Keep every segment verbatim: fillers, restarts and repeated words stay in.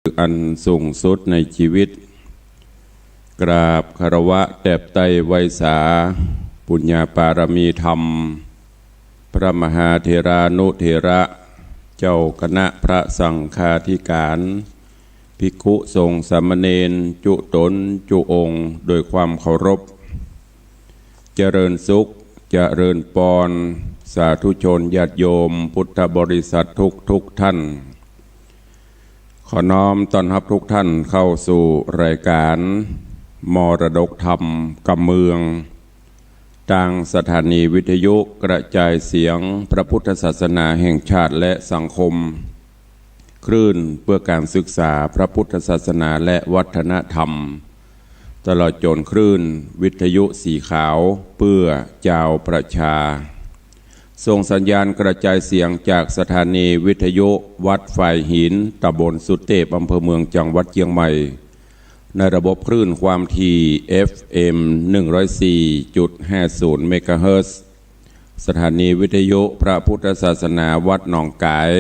อันสูงสุดในชีวิต กราบคารวะแตบไต้ไหว้สา ปุญญาปารมีธรรม พระมหาเถรานุเถระ เจ้าคณะพระสังฆาธิการ ภิกขุสงฆ์สามเณร จุ๊ต๋นจุ๊องค์ โดยความเคารพ เจริญสุข เจริญปอน สาธุชนญาติโยมพุทธบริษัททุกๆ ท่าน ขอน้อมต้อนรับทุกท่านเข้าสู่รายการมรดกธรรมกำเมือง ตางสถานีวิทยุกระจายเสียงพระพุทธศาสนาแห่งชาติและสังคม คลื่นเพื่อการศึกษาพระพุทธศาสนาและวัฒนธรรม ตลอดจ๋นคลื่นวิทยุสีขาวเพื่อจาวประชา ส่งสัญญาณกระจายเสียงจากสถานีวิทยุวัดฝายหิน ตำบลสุเตพ อำเภอเมือง จังหวัดเจียงใหม่ ในระบบคลื่นความถี่ เอฟเอ็ม หนึ่งร้อยสี่จุดห้าศูนย์ เมกะเฮิรตซ์ สถานีวิทยุพระพุทธศาสนาวัดหนองก๋าย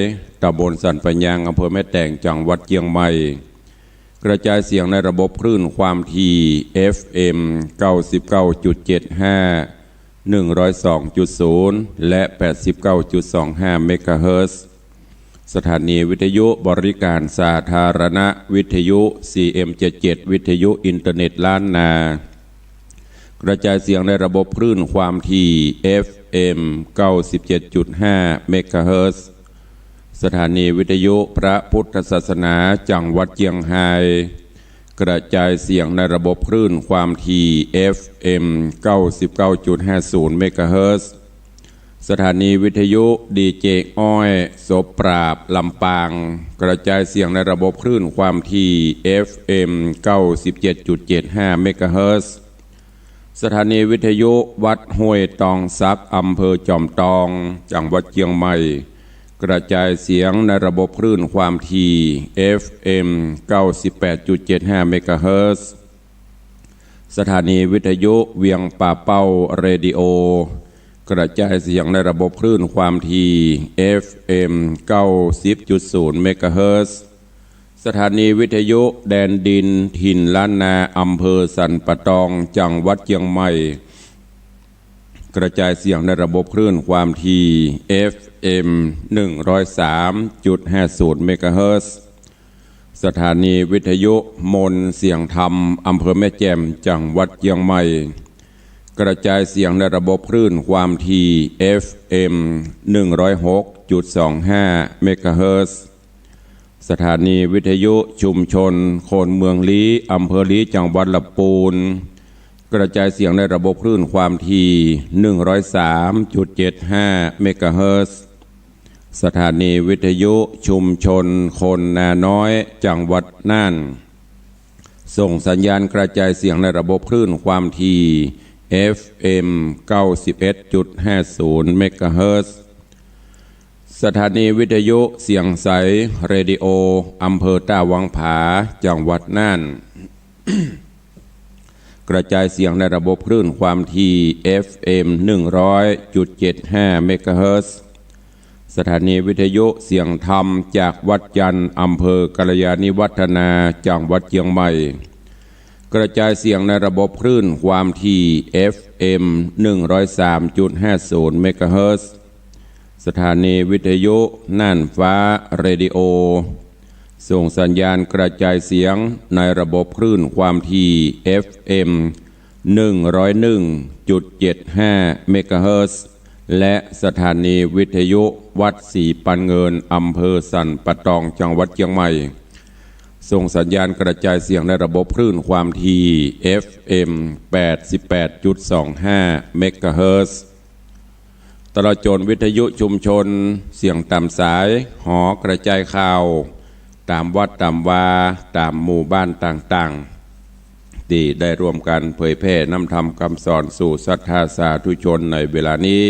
ตำบลสันป่ายาง อำเภอแม่แตง จังหวัดเจียงใหม่ กระจายเสียงในระบบคลื่นความถี่ เอฟเอ็ม เก้าสิบเก้าจุดเจ็ดห้า หนึ่งร้อยสองจุดศูนย์ และ แปดสิบเก้าจุดสองห้า เมกะเฮิรตซ์ สถานีวิทยุบริการสาธารณวิทยุ ซีเอ็มเจ็ดเจ็ด วิทยุอินเทอร์เน็ตล้านนา กระจายเสียงในระบบคลื่นความถี่ เอฟเอ็ม เก้าสิบเจ็ดจุดห้า เมกะเฮิรตซ์ สถานีวิทยุพระพุทธศาสนาจังหวัดเจียงฮาย กระจายเสียงในระบบคลื่นความถี่ เอฟเอ็ม เก้าสิบเก้าจุดห้าศูนย์ เมกะเฮิรตซ์ สถานีวิทยุดีเจอ้อย โสปราบ ลำปาง กระจายเสียงในระบบคลื่นความถี่ เอฟเอ็ม เก้าสิบเจ็ดจุดเจ็ดห้า เมกะเฮิรตซ์ สถานีวิทยุวัดห้วยตองสัก อำเภอจอมตอง จังหวัดเจียงใหม่ กระจายเสียงในระบบคลื่นความถี่ เอฟเอ็ม เก้าสิบแปดจุดเจ็ดห้า เมกะเฮิรตซ์ สถานีวิทยุเวียงป่าเป้าเรดิโอ กระจายเสียงในระบบคลื่นความถี่ เอฟเอ็ม เก้าสิบจุดศูนย์ เมกะเฮิรตซ์ สถานีวิทยุแดนดินถิ่นล้านนา อำเภอสันป่าตอง จังหวัดเจียงใหม่ กระจายเสียงในระบบคลื่นความถี่ เอฟเอ็ม หนึ่งร้อยสามจุดห้าศูนย์ เมกะเฮิรตซ์ สถานีวิทยุมนต์เสียงธรรม อำเภอแม่แจ่ม จังหวัดเจียงใหม่ กระจายเสียงในระบบคลื่นความถี่ เอฟเอ็ม หนึ่งร้อยหกจุดสองห้า เมกะเฮิรตซ์ สถานีวิทยุชุมชนคนเมืองลี้ อำเภอลี้ จังหวัดลำปูน กระจายเสียงในระบบคลื่นความถี่ หนึ่งร้อยสามจุดเจ็ดห้า เมกะเฮิรตซ์ สถานีวิทยุชุมชนคนนาน้อย จังหวัดน่าน ส่งสัญญาณกระจายเสียงในระบบคลื่นความถี่ เอฟเอ็ม เก้าสิบเอ็ดจุดห้าศูนย์ เมกะเฮิรตซ์ สถานีวิทยุเสียงใสเรดิโอ อำเภอต้าวังผา จังหวัดน่าน กระจายเสียงในระบบคลื่นความถี่ เอฟเอ็ม หนึ่งร้อยจุดเจ็ดห้า เมกะเฮิรตซ์ สถานีวิทยุเสียงธรรมจากวัดจันทร์ อำเภอกัลยาณิวัฒนา จังหวัดเชียงใหม่ กระจายเสียงในระบบคลื่นความถี่ เอฟเอ็ม หนึ่งร้อยสามจุดห้าศูนย์ เมกะเฮิรตซ์ สถานีวิทยุน่านฟ้าเรดิโอ ส่งสัญญาณกระจายเสียงในระบบคลื่นความถี่ เอฟเอ็ม หนึ่งร้อยหนึ่งจุดเจ็ดห้า เมกะเฮิรตซ์ และสถานีวิทยุวัดศรีปันเงิน อำเภอสันป่าตอง จังหวัดเชียงใหม่ ส่งสัญญาณกระจายเสียงในระบบคลื่นความถี่ เอฟเอ็ม แปดสิบแปดจุดสองห้า เมกะเฮิรตซ์ ตลอดจนวิทยุชุมชนเสียงต๋ามสาย หอกระจายข่าว ต๋ามวัดต๋ามวา ต๋ามหมู่บ้านต่างๆ ตี้ได้ร่วมกั๋นเผยแผ่นำธรรมคำสอนสู่ศรัทธาสาธุชนในเวลานี้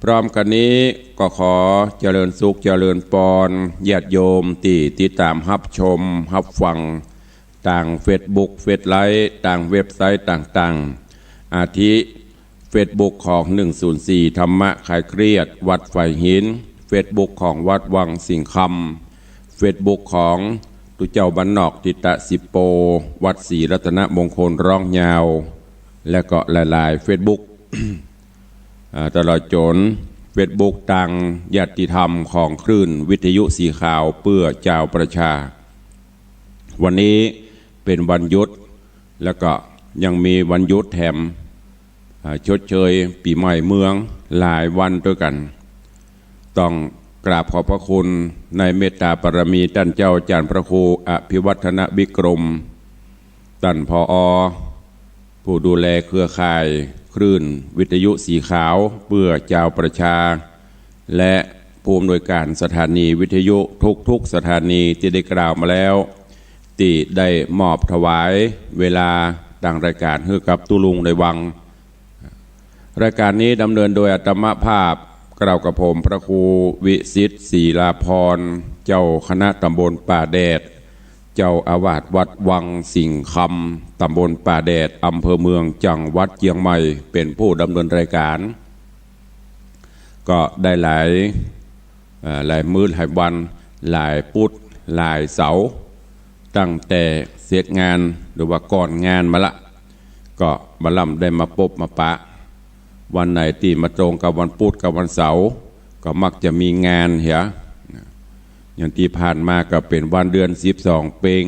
พร้อมกั๋นนี้ก็ขอเจริญสุขเจริญปอนญาติโยมตี้ติดต๋ามฮับชมฮับฟัง ตางเฟซบุ๊ก เฟซไลฟ์ ตางเว็บไซต์ต่างๆ อาทิ เฟซบุ๊กของ หนึ่งศูนย์สี่ ธรรมะคลายเครียด วัดฝายหิน เฟซบุ๊กของวัดวังสิงห์คำ เฟซบุ๊กของ ตุ๊เจ้าบ้านนอกทิตะสิโป วัดศรีรัตนมงคลร้องยาว และก็หลายๆ เฟซบุ๊ก อ่า ตลอดจ๋นเฟซบุ๊กตางญาติธรรมของคลื่นวิทยุสีขาวเปื้อจาวประชา วันนี้เป๋นวันหยุด แล้วก็ยังมีวันหยุดแถม อ่า ชดเชยปี๋ใหม่เมืองหลายวันตวยกั๋น ต้องกราบขอบพระคุณในเมตตาบารมีต้านเจ้าอาจ๋ารย์พระครูอภิวัฒนวิกรม ต้าน ผอ ผู้ดูแลเครือข่ายคลื่นวิทยุสีขาวเปื้อจาวประชา และผู้อำนวยการสถานีวิทยุทุกๆ สถานีตี้ได้กล่าวมาแล้ว ตี้ได้มอบถวายเวลาตางรายก๋านหื้อกับตุ๊ลุงในวัง รายก๋านนี้ดำเนินโดยอาตมาภาพ กล่าวกับผมพระครูวิสิทธิ์ศรีลาภรณ์ เจ้าคณะตำบลป่าแดด เจ้าอาวาสวัดวังสิงห์คำ ตำบลป่าแดด อำเภอเมือง จังหวัดเจียงใหม่ เป๋นผู้ดำเนินรายก๋าน ก็ได้หลาย เอ่อ หลายมื้อหลายวัน หลายปุธหลายเสาร์ ตั้งแต่เสร็จงานหรือว่าก่อนงานมาละ ก็บ่าล่ำได้มาปบมาปะ วันไหนตี้มาตรงกับวันปุธกับวันเสาร์ ก็มักจะมีงานเหีย อย่างตี้ผ่านมาก็เป๋นวันเดือนสิบสองเป็ง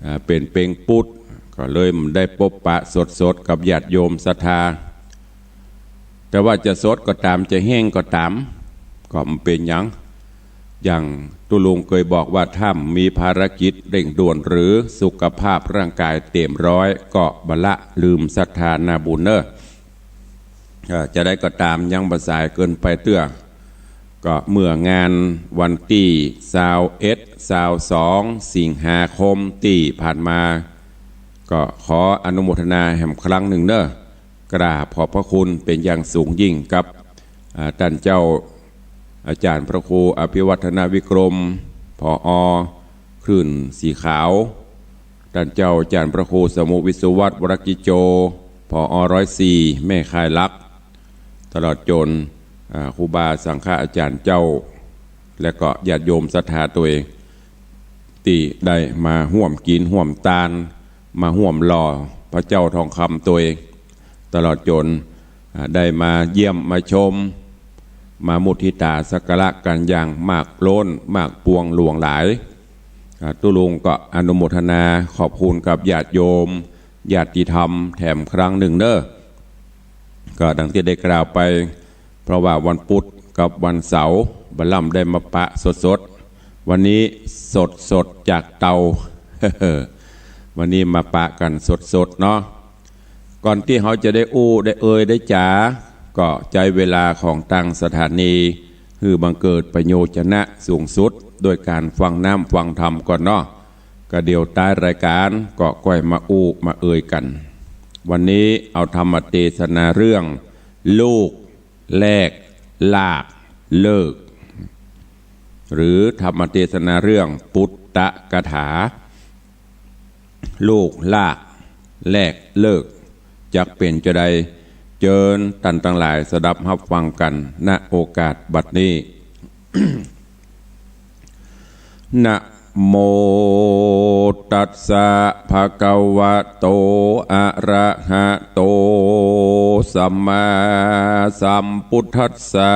อ่า เป๋นเป็งปุธ ก็เลยบ่ได้ปบปะสดๆ กับญาติโยมศรัทธา แต่ว่าจะสดก็ต๋าม จะแห้งก็ต๋าม ก็บ่เป๋นหยัง อย่างตุ๊ลุงเกยบอกว่า ถ้าบ่มีภารกิจเร่งด่วนหรือสุขภาพร่างกายเตรียมร้อย ก็บ่ละลืมศรัทธานาบุญเน่อ เอ่อ จะใดก็ต๋าม ยังบ่สายเกินไปเตื้อ ก็เมื่องานวันตี้ซาวเอ็ด ซาวสอง สิงหาคมตี้ผ่านมา ก็ขออนุโมทนาแหมครั้งนึ่งเน่อ กราบขอบพระคุณเป๋นอย่างสูงยิ่งกับ อ่า ต้านเจ้าอาจ๋ารย์พระครูอภิวัฒนวิกรม ผอ คลื่นสีขาว ต้านเจ้าอาจ๋ารย์พระครูสมุห์วิศวัตร วรกิจโจ ผอ ร้อยสี่ แม่ข่ายหลัก ตลอดจ๋น อ่า ครูบาสังฆาอาจ๋ารย์เจ้า และก็ญาติโยมศรัทธาตวย ตี้ได้มาฮ่วมกิ๋นฮ่วมตาน มาฮ่วมหล่อพระเจ้าทองคำตวย ตลอดจ๋น อ่า ได้มาเยี่ยมมาชม มามุทิตาสักการะกั๋นอย่างมากล้นมากปวงหลวงหลาย อ่า ตุ๊ลุงก็อนุโมทนาขอบคุณกับญาติโยม ญาติธรรมแถมครั้งนึ่งเน่อ ก็ดังตี้ได้กล่าวไป เพราะว่าวันปุธกับวันเสาร์บ่าล่ำได้มาปะสดๆ วันนี้สดๆ จากเตา วันนี้มาปะกั๋นสดๆ เนาะ ก่อนตี้เฮาจะได้อู้ได้เอ่ยได้จ๋า ก็ใจ๊เวลาของตางสถานี หื้อบังเกิดประโยชนะสูงสุด โดยก๋านฟังน้ำฟังธรรมก่อนเนาะ ก็เดี๋ยวต๊ายรายก๋านก็ก้อยมาอู้มาเอ่ยกั๋น วันนี้เอาธรรมเตสนาเรื่อง ลูกแลกลากเลิก หรือธรรมเตสนาเรื่องปุตตกถา ลูกลากแลกเลิก จักเป๋นจาใด เจิญต้านตังหลายสดับฮับฟังกั๋น ณ โอกาสบัดนี้ นะโมตัสสะ ภะคะวะโต อะระหะโต สัมมาสัมพุทธัสสะ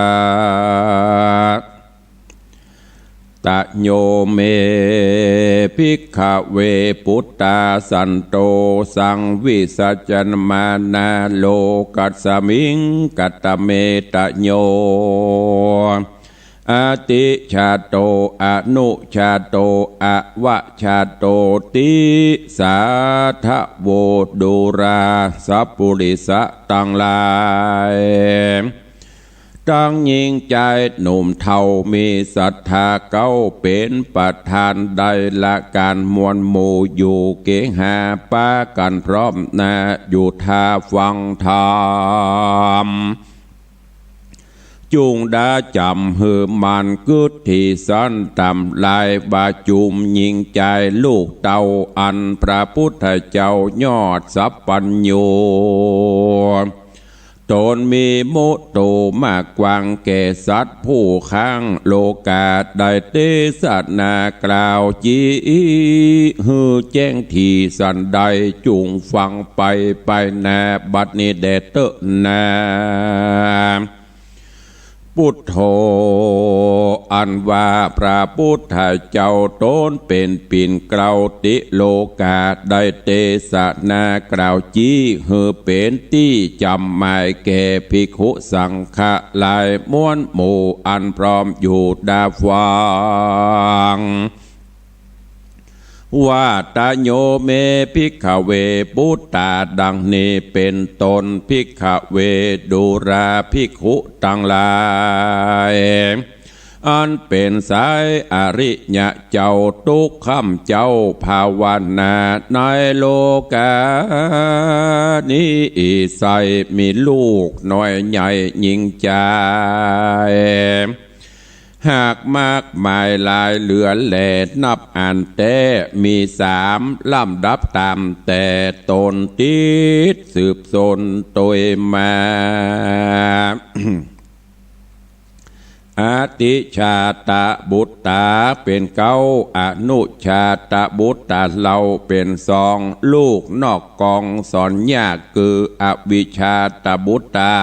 ตะโย เม ภิกขะเว ปุตตา สันโต สังวิสัจจมานา โลกัสมิง กัตตะเม ตะโย อติชาโต อนุชาโต อวชาโต ติสาทะโว ดูราสะปุริสะตังหลาย ตังญิงจายหนุ่มเฒ่ามีศรัทธาเก๊า เป๋นประธานได้ละก๋านมวลหมู่อยู่เกหา ปากั๋นพร้อมหน้าอยู่ท่าฟังธรรม จุ่งดาจ๋ำหื้อมั่นกึ๊ดตี้สันต่ำ ลายบ่าจุ่มญิงจายลูกเต้า อันพระพุทธเจ้ายอดสัพพัญญู ต๋นมีมุโตมากกว้างแก่สัตว์ผู้ข้างโลกา ได้เตสนากล่าวจี้หื้อแจ้งตี้สันใด จุ่งฟังไปไปนา บัดนี้แด่เต๊อะนา ปุทโธ อันว่าพระปุทธเจ้าต๋นเป๋นปิ่นเกล้าติโลกา ได้เตสนากล่าวจี้หื้อเป๋นตี้จ๋ำหมายแก่ภิกขุสังฆะหลายมวลหมู่อันพร้อมอยู่ต๋าฟัง ว่า ตะโย เม ภิกขเว ปุตตา ดังนี้เป๋นต้น ภิกขเว ดูราภิกขุตังหลาย อันเป๋นสายอริยะเจ้า ตุ๊กค่ำเจ้าภาวนาในโลกานี้ ใส่มีลูกน้อยใหญ่ญิงจาย หากมากมายหลายเหลือแล นับอันแต๊มีสามลำดับต๋ามแต่ต๋นติดสืบสนโตยมา อติชาตบุตตาเป๋นเก้า อนุชาตบุตตาเล่าเป๋นสอง ลูกนอกกองสอนยากคืออวิชชาตบุตตา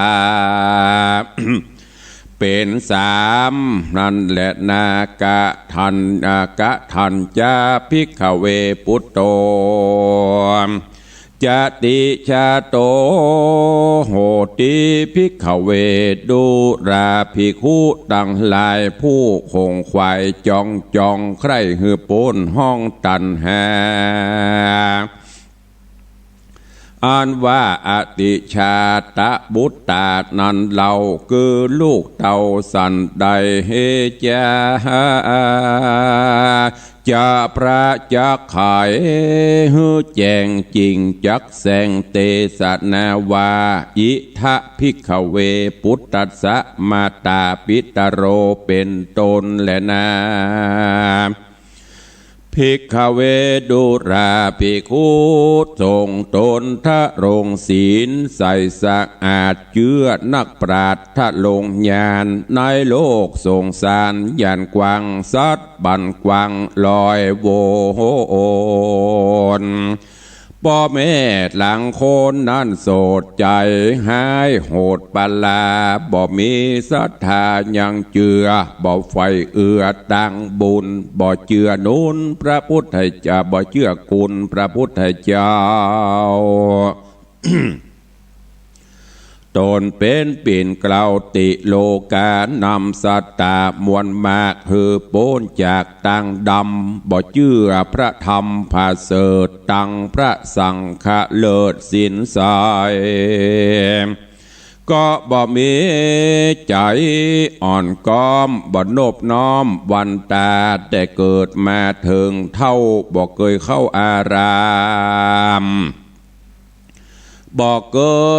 เป๋นสาม นั้นแหละนา กะทัญ อ่ากะทัญญา ภิกขเว ปุตโต จติชาโต โหติ ภิกขเว ดูราภิกขุตังหลาย ผู้ขงขวายจ้องจ้องใคร่หื้อป๊นห้องตัณหา อันว่าอติชาตบุตตานั้นเล่า คือลูกเต้าสันใด เฮจา จะประจักษ์ไขหื้อแจ้งจิ่งจักแสงเตสนาว่า อิทะภิกขเว ปุตตัสสะ มาตาปิตโร เป๋นต้นแลนา ภิกขเว ดูราภิกขุ สงฆ์ต๋นทรงศีลใสสะอาด เจื้อนักปราชญ์ทรงญาณ ในโลกสงสารญาณกว้าง สัตว์บั้นกว้างลอยโวน ป้อแม่หลางคนนั้นโสดใจ๋ หายโหดปลา บ่มีศรัทธายังเจื้อ บ่ใฝ่เอื้อตางบุญ บ่เจื้อนุนพระพุทธเจ้า บ่เจื้อคุณพระพุทธเจ้า ต๋นเป๋นปิ่นเกล้าติโลกา นำสัตตามวลมากหื้อป๊นจากตางดำ บ่เจื้อพระธรรมผะเสริฐ ตังพระสังฆะเลิศศีลใส ก็บ่มีใจ๋อ่อนก้อม บ่นบน้อมวันตา แต่เกิดมาเถิงเฒ่า บ่เกยเข้าอาราม บ่เก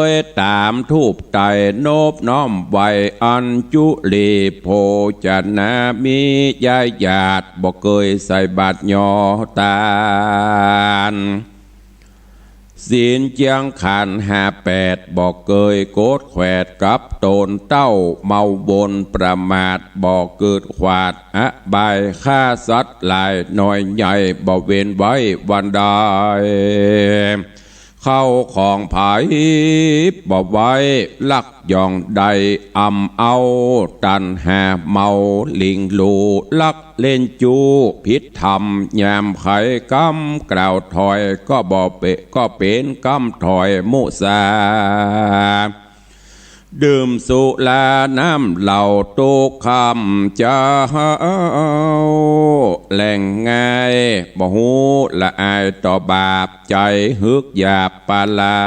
ยต๋ามทูปไต้นบน้อมไหว้ อัญจุลีโภจนา มีญาติญาติ บ่เกยใส่บาตรยอตาน ศีลเจียงขันธ์ห้าแปด บ่เกยโกรธแขวดกับต๋นเต้า เมาวนประมาท บ่เกิดขวาดอบาย ฆ่าสัตว์หลายน้อยใหญ่ บ่เว้นไว้วันใด เข้าของไผบ่ไว้ ลักย่องได้อำเอา ตัณหาเมาหลิงลู่ ลักเล่นจู้ผิดธรรม ยามใคกำกล่าวถอย ก็บ่เป ก็เป๋นกำถอยมุสา ดื่มสุราน้ำเหล้าตุ๊กค่ำเจ๊า แหล่งง่ายบ่ฮู้ละอายต่อบาป ใจ๋หึกหยาบปลา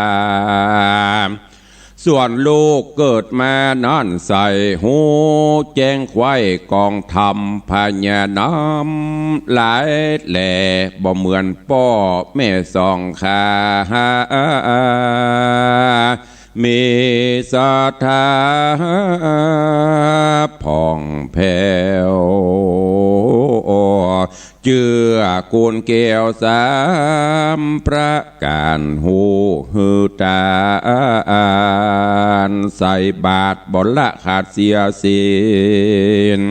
ส่วนลูกเกิดมานั้นใส่ฮู้แจ้งไขว่กองธรรม พญานำหลายแล บ่เหมือนป้อแม่สองข้า มีศรัทธาผ่องแผ้ว เจื้อคุณแก้วสามประก๋าน ฮู้หื้อต๋า ใส่บาตรบ่ละขาดเสียศีล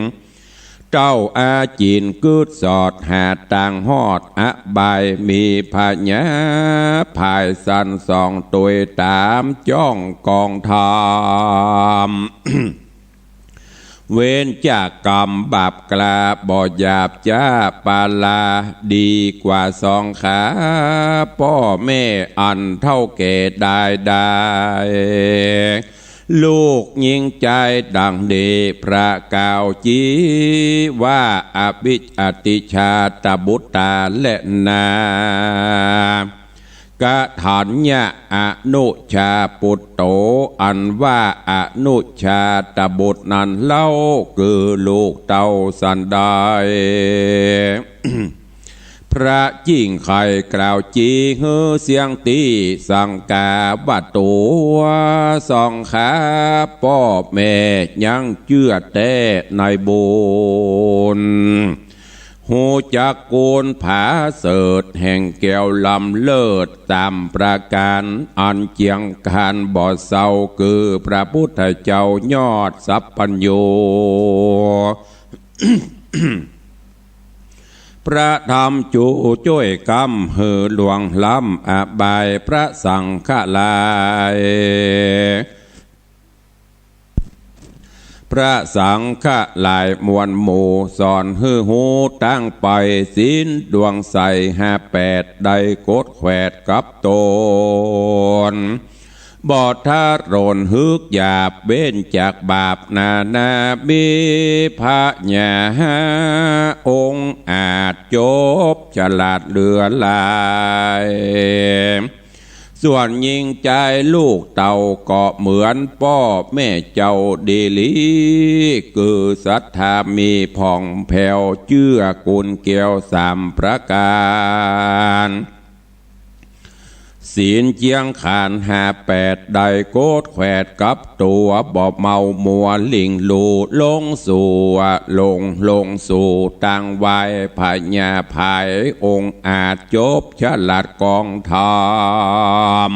เต้าอาจิณกึ๊ดสอดหาตางฮอดอบาย มีพญาผายสันสองตวยต๋ามจ้องกองธรรม เว้นจากกรรมบาปกล้าบ่หยาบจ๊าปาลา ดีกว่าสองขาป้อแม่อันเฒ่าแก่ได้ได้ ลูกญิงจายดังนี้ พระกล่าวจีว่า อภิอติชาตบุตตาแลนา กะถัญญะอนุชาปุตโต อันว่าอนุชาตบุตรนั้นเล่า คือลูกเต้าสันใด พระจิ่งไข่กล่าวจีหื้อเสียงตี้สังกาว่า ตั๋วสองขาป้อแม่ยังเจื้อแต๊ในบุญ ฮู้จักกูลผาเสริฐแห่งแก้วล้ำเลิศสามประก๋าน อันเจียงคานบ่เศร้า คือพระพุทธเจ้ายอดสัพพัญญู พระธรรมจูจ้วยกำหื้อล่วงล้ำอบาย พระสังฆะหลาย พระสังฆะหลายมวลหมู่ สอนหื้อฮู้ตั้งไป ศีลดวงใสห้าแปด ได้กดแขวดกับตน บ่ทะรนฮึกหยาบ เว้นจากบาปนานา มีพญาองค์อาจจบฉลาดเหลือหลาย ส่วนญิงจายลูกเต้าก็เหมือนป้อแม่เจ้าดีหลี คือศรัทธามีผ่องแผ้ว เจื้อกูลแก้วสามประก๋าน ศีลเจียงคานห้าแปด ได้กดแขวดกับตั๋ว บ่เมามัวหลิ่งลู่ ลงสู่อลง ลงสู่ตางวาย พญาผายองค์อาจจบฉลาดกองธรรม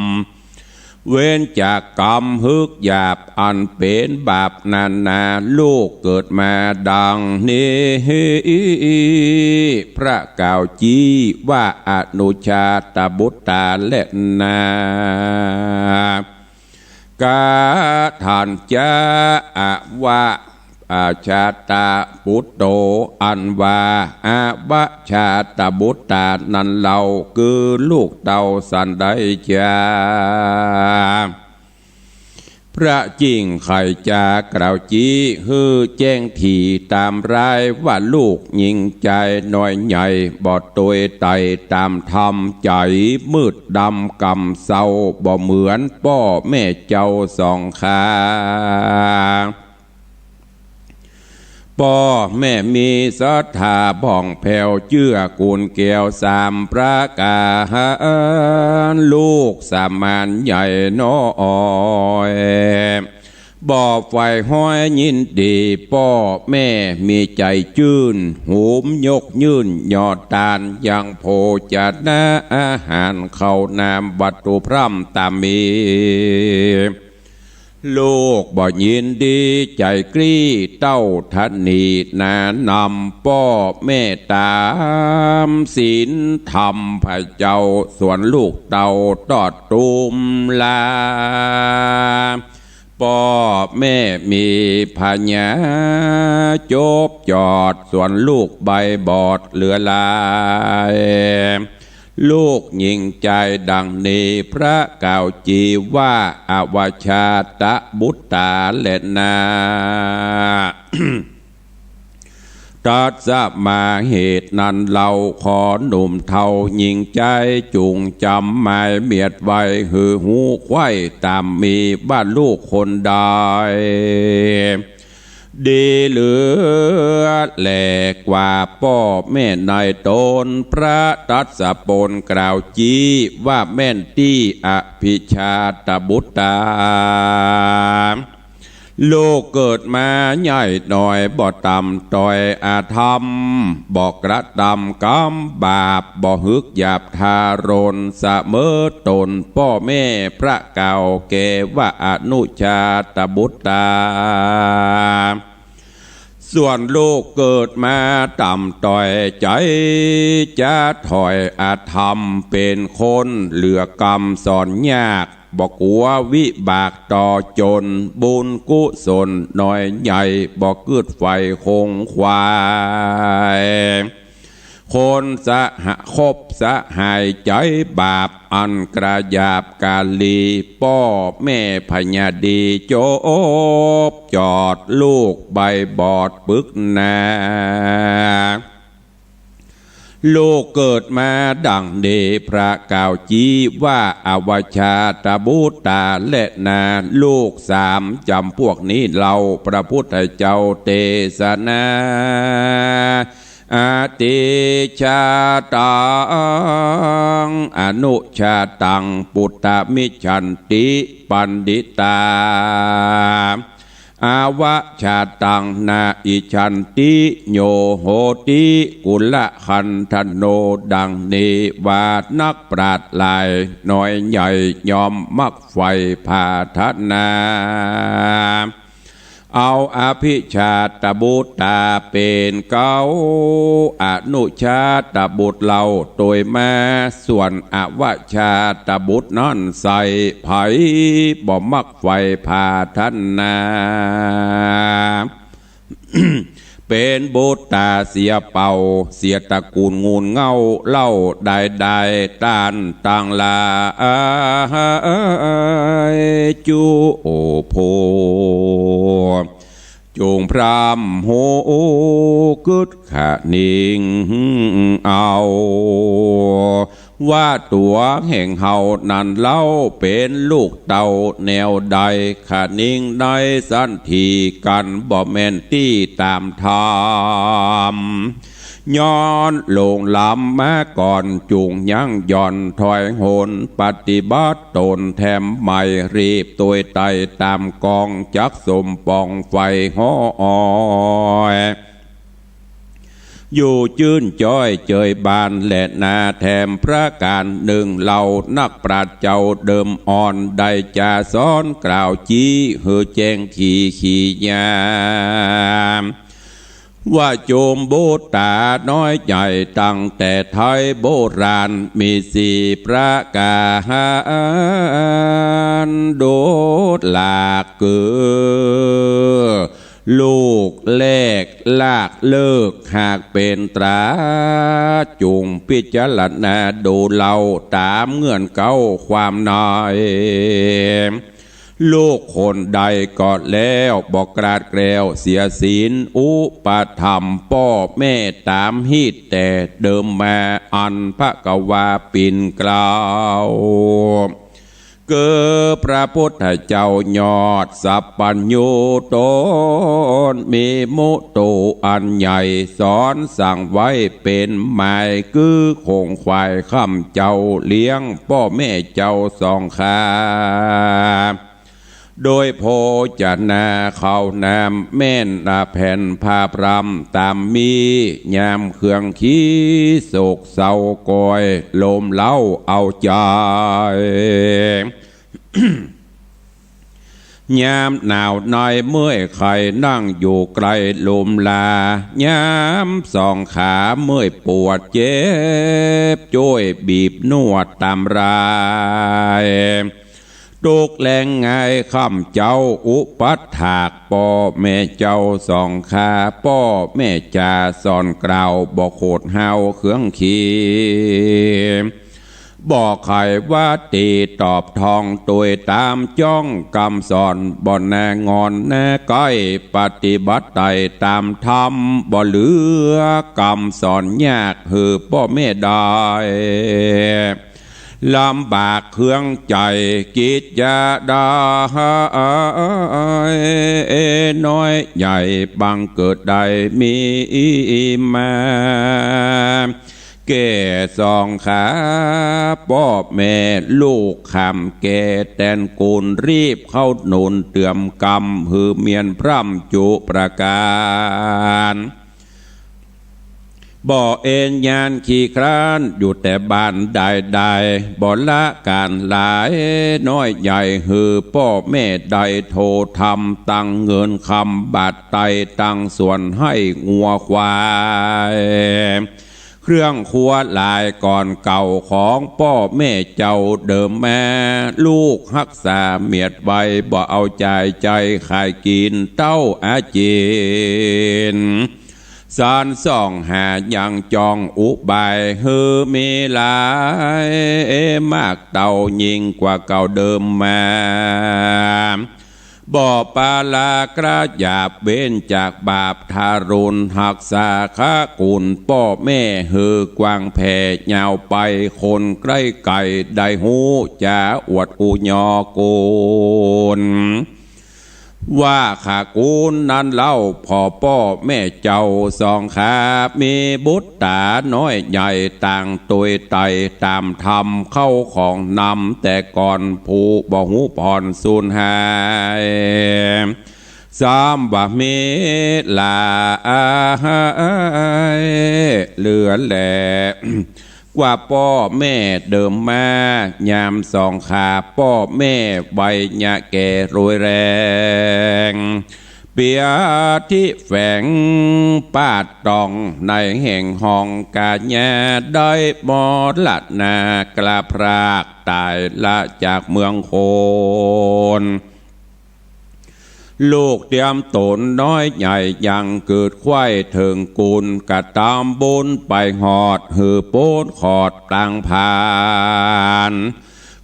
เว้นจากกรรมฮึกหยาบอันเป๋นบาปนานา ลูกเกิดมาดังนี้ พระกล่าวจีว่าอนุชาตบุตตาแลนา กะถัญญะอวะ อาชาตะปุตโต อันว่าอวชาตบุตตานั้นเล่า คือลูกเต้าสันใดจา พระจิ่งไข่จากล่าวจีหื้อแจ้งถี่ต๋ามรายว่า ลูกญิงจายน้อยใหญ่บ่ตวยไต่ต๋ามธรรม ใจ๋มืดดำกำเศร้า บ่เหมือนป้อแม่เจ้าสองขา ป้อแม่มีศรัทธาผ่องแผ้ว เจื้อกูลแก้วสามประก๋าน ลูกสมานใหญ่น้อย บ่ใฝ่ฮ้อยยินดี ป้อแม่มีใจ๋จื้น หุมยกยื่นยอดตาน ยังโภชนะอาหาร ข้าวน้ำวัตถุพร่ำต๋ามมี ลูกบ่ยินดีใจ๋กรี้ เต้าทะนีนานำ ป้อแม่ต๋ามศีลธรรมพระเจ้า ส่วนลูกเต้าตอดตุมลา ป้อแม่มีพญาจบจอด ส่วนลูกใบบอดเหลือหลาย ลูกญิงจายดังนี้ พระกล่าวจีว่าอวชาตบุตตาแลนา ตัสมาเหตุนั้นเล่า ขอหนุ่มเฒ่าญิงจาย จุ่งจ๋ำหมายเมียดไว้ หื้อฮู้ใค่ต๋ามมี ว่าลูกคนใด ดีเหลือแลกว่าป้อแม่ในต๋น พระทศพลกล่าวจีว่าแม่นตี้อภิชาตบุตตา ลูกเกิดมาใหญ่หน่อย บ่ต่ำต้อยอธรรม บ่กระตำกรรมบาป บ่หึกหยาบทารุณ เสมอต๋นป้อแม่ พระกล่าวแก่ว่าอนุชาตบุตรา ส่วนลูกเกิดมาต่ำต้อย ใจ๋จะถอยอธรรม เป๋นคนเหลือกำสอนยาก บ่กั๋ววิบากต่อจ๋น บุญกุศลน้อยใหญ่ บ่กึ๊ดใฝ่คงควาย คนสหคบสหายใจ๋บาป อันกระหยาบกาลี ป้อแม่พญาดี จบจอดลูกใบบอดปึกหนา ลูกเกิดมาดั่งนี้ พระกล่าวจี๊ว่าอวชาตบุตราแลนา ลูกสามจ๋ำพวกนี้เล่า พระพุทธเจ้าเตสนา อติชาตัง อนุชาตัง ปุตตะมิจฉันติ ปัณฑิตา อวชาตัง นะอิจฉันติ โยโหติ กุลคันธโน ดั่งนี้ว่านักปราชญ์หลายน้อยใหญ่ ย่อมมักใฝ่ผาถนา เอาอภิชาตบุตราเป๋นเก๊า อนุชาตบุตรเล่าตวยมา ส่วนอวชาตบุตรนั้นใส่ ใผบ่มักใฝ่ผาถนา เป๋นบุตราเสียเป่า เสียตระกู๋นงูลเง่าเล่า ได้ได้ต้านตังหลาย จุโอโภ จุ่งพร่ำฮู้กึ๊ดคะนิงเอา ว่าตั๋วแห่งเฮานั้นเล่า เป๋นลูกเต้าแนวใด คะนิงในสันถีกั๋น บ่แม่นตี้ต๋ามธรรม ย้อนหลงล้ำมาก่อน จุ่งยั้งหย่อนถอยหน ปฏิบัติต๋นแถมใหม่ รีบตวยไต่ต๋ามกอง จักสมปองใฝ่ฮ้อย อยู่จื้นจ้อยเจยบานแลนา แถมประก๋านนึ่งเล่า นักปราชญ์เจ้าเดิมอ่อน ได้จาสอนกล่าวจี๊ หื้อแจ้งขีขียาม ว่าจุ่งบุตราน้อยใหญ่ ตั้งแต่ไทยโบราณ มีสี่ประก๋าน โดดหลากเกือ ลูกแรกลากเลิก หากเป๋นตรา จุ่งพิจารณาดูเล่า ต๋ามเงื่อนเก๊าความใน ลูกคนใดก็แล้ว บ่กราดแกล้วเสียศีล อุปถัมภ์ป้อแม่ต๋ามฮีตแต่เดิมมา อันภควาปิ่นเกล้า เกือพระพุทธเจ้ายอดสัพพัญญูต๋น มีมุโตอันใหญ่ สอนสั่งไว้เป๋นหมาย คือคงขวายข้ำเจ้า เลี้ยงป้อแม่เจ้าสองข้า โดยโภจนาข้าวน้ำ แม่นละแผ่นผ้าพรำต๋ามมี ยามเครื่องขี้โศกเศร้าก้อย โลมเล้าเอาใจ๋ ยามหนาวในเมื่อยไข้ นั่งอยู่ใก้ลุมลา ยามสองขาเมื่อยปวดเจ็บ จ้วยบีบนวดต๋ามราย ตุ๊กแลงไงข้ำเจ้าอุปัฏฐาก ป้อแม่เจ้าสองข้า ป้อแม่จ่าสอนกล่าว บ่โขดห้าวเครื่องขี บ่ไขว่าตี๋ตอบทอง ตวยต๋ามจ้องกำสอน บ่หน้างอนหน้าใก้ ปฏิบัติไต่ต๋ามธรรม บ่เหลือกำสอนยาก หื้อป้อแม่ได้ ลำบากเครื่องใจ๋ กิจจะได้น้อยใหญ่ บังเกิดได้มีมา เ แก่สองขาป้อแม่ลูกขำแก่แตนกูล รีบเข้าหนุนเตื๋อมกำ หื้อเมียนพร่ำจุประก๋าน บ่เอนยานขี้คร้าน อยู่แต่บ้านได้ได้ บ่ละก๋านหลายน้อยใหญ่ หื้อป้อแม่ได้โททำ ตังเงินคำบาทไต ตังสวนไฮ่งัวควาย เครื่องครัวหลายก่อนเก่าของป้อแม่เจ้าเดิมมา ลูกฮักษาเมียดไว้ บ่เอาจ่ายใจ๊ขายกิ๋นเต้าอาจิ๋น สานส่องหายังจ้องอุบาย หื้อมีหลายมากเต้ายิ่งกว่าเก่าเดิมมา บ่ปาลากระหยาบ เว้นจากบาปทารุณ ฮักษาคะกุณป้อแม่หื้อกว้างแผ่ยาวไป คนใก้ไก๋ได้ฮู้จ๋าอวดอู้ยอกูล ว่าคะกุณนั้นเล่า ผ่อป้อแม่เจ้าสองขา มีบุตรต๋าน้อยใหญ่ต่างตวยไต่ ต๋ามธรรมเข้าของนำแต่ก่อน ผู้บ่ฮู้ผ่อนสูญหาย ซ้ำบ่มีหลายเหลือแล กว่าป้อแม่เดิมมา ยามสองขาป้อแม่วัยยะแก่โรยแรง เปียตี้แฝงป้าต้องในแห่งห้องก๋าญา ได้มรณะกล้าพรากต๋ายละจากเมืองคน ลูกเตียมต๋นน้อยใหญ่ยังเกิดใค่เถิงกุณ กระตำบุญไปฮอดหื้อป๊นขอดตังผาน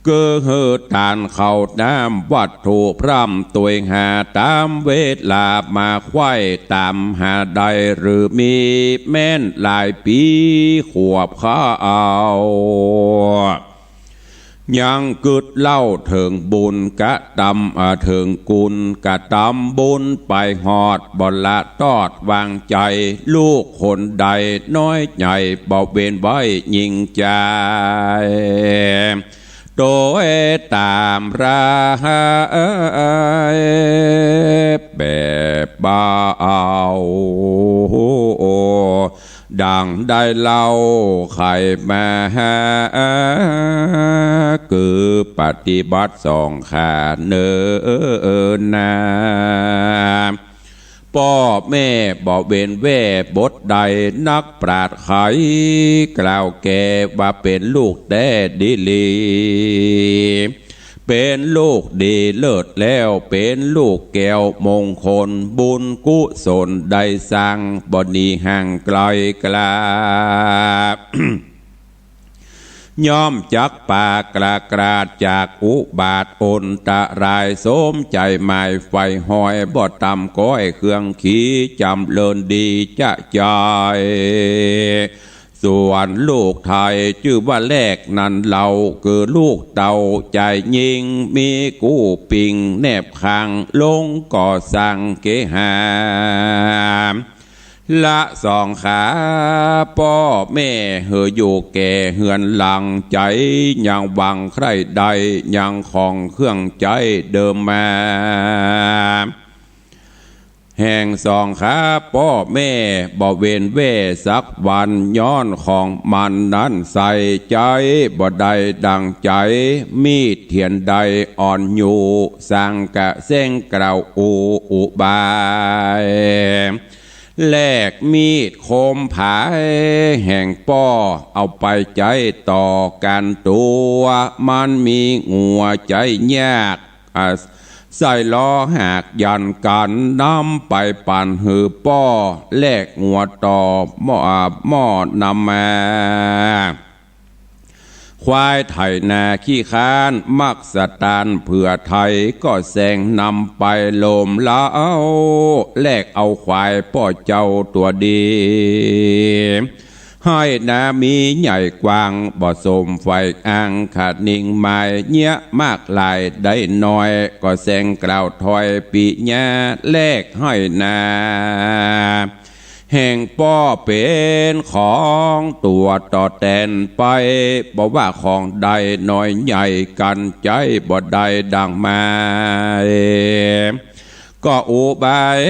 คือหื้อตานข้าวน้ำวัตถุพร่ำตวยหาต๋ามเวลามาใค่ต๋ามหาได้หรือมีแม่นหลายปี๋ขวบเข้า ยังกึ๊ดเล่าเถิงบุญกระตำ อ่า เถิงกุณกระตำบุญไปฮอด บ่ละตอดวางใจ๋ ลูกคนใดน้อยใหญ่บ่เว้นไว้ยิ่งใจ๋ โตยต๋ามพระแบบเอา ดังได้เล่าไขมา คือปฏิบัติสองขาเนอนา ป้อแม่บ่เว้นแว่บทใด นักปราชญ์ไขกล่าวแก่ว่าเป๋นลูกแต๊ดีหลี เป๋นลูกดีเลิศแล้ว เป๋นลูกแก้วมงคล บุญกุศลได้สร้าง บ่หนีห่างไก๋กล้า ย่อมจักปราศจากอุบาทอันตราย สมใจ๋หมายใฝ่ฮอย บ่ต่ำก้อยเครื่องขี จ๋ำเริญดีจะใจ๋ ส่วนลูกไทยจื้อว่าแรกนั้นเล่า คือลูกเต้าใจ๋ยิ่ง มีกู้ปิงแนบข้าง ลงก่อสร้างเกหา ละสองขาป้อแม่หื้ออยู่แก่เฮือนหลัง ใจ๋ยังหวังใคร่ได้ ยังของเครื่องใจ๊เดิมมา แห่งสองขาป้อแม่บ่เว้นแว่สักวัน ย้อนของมันนั้นใส่ใจ๊บ่ได้ดั่งใจ๋ มีดเทียนได้อ่อนอยู่ สังกะแสร้งกล่าวอู้อุบาย แลกมีดคมผายแห่งป้อ เอาไปใจ๊ต่อกั๋นตั๋ว มันมีงัวใจ๊ยาก อ่า ใส่ล้อหากยันกั๋น นำไปปั๋นหื้อป้อ แลกงัวต่อหม้อ อ่า หม้อนำมา ควายไถนาขี้ค้าน มักสตานเผื่อไถ ก็แสงนำไปลมเล้า แลกเอาควายป้อเจ้าตั๋วดี ไฮ่นามีใหญ่กว้าง บ่สมใฝ่อ้าง คะนิงหมายเยียะมากหลายได้น้อย ก็แสงกล่าวถอยปิญา แลกไฮ่นา แห่งป้อเป๋นของตั๋วตอบแตนไป บ่ว่าของใดน้อยใหญ่กั๋นใจ๊บ่ได้ดังหมาย ก็อุบาย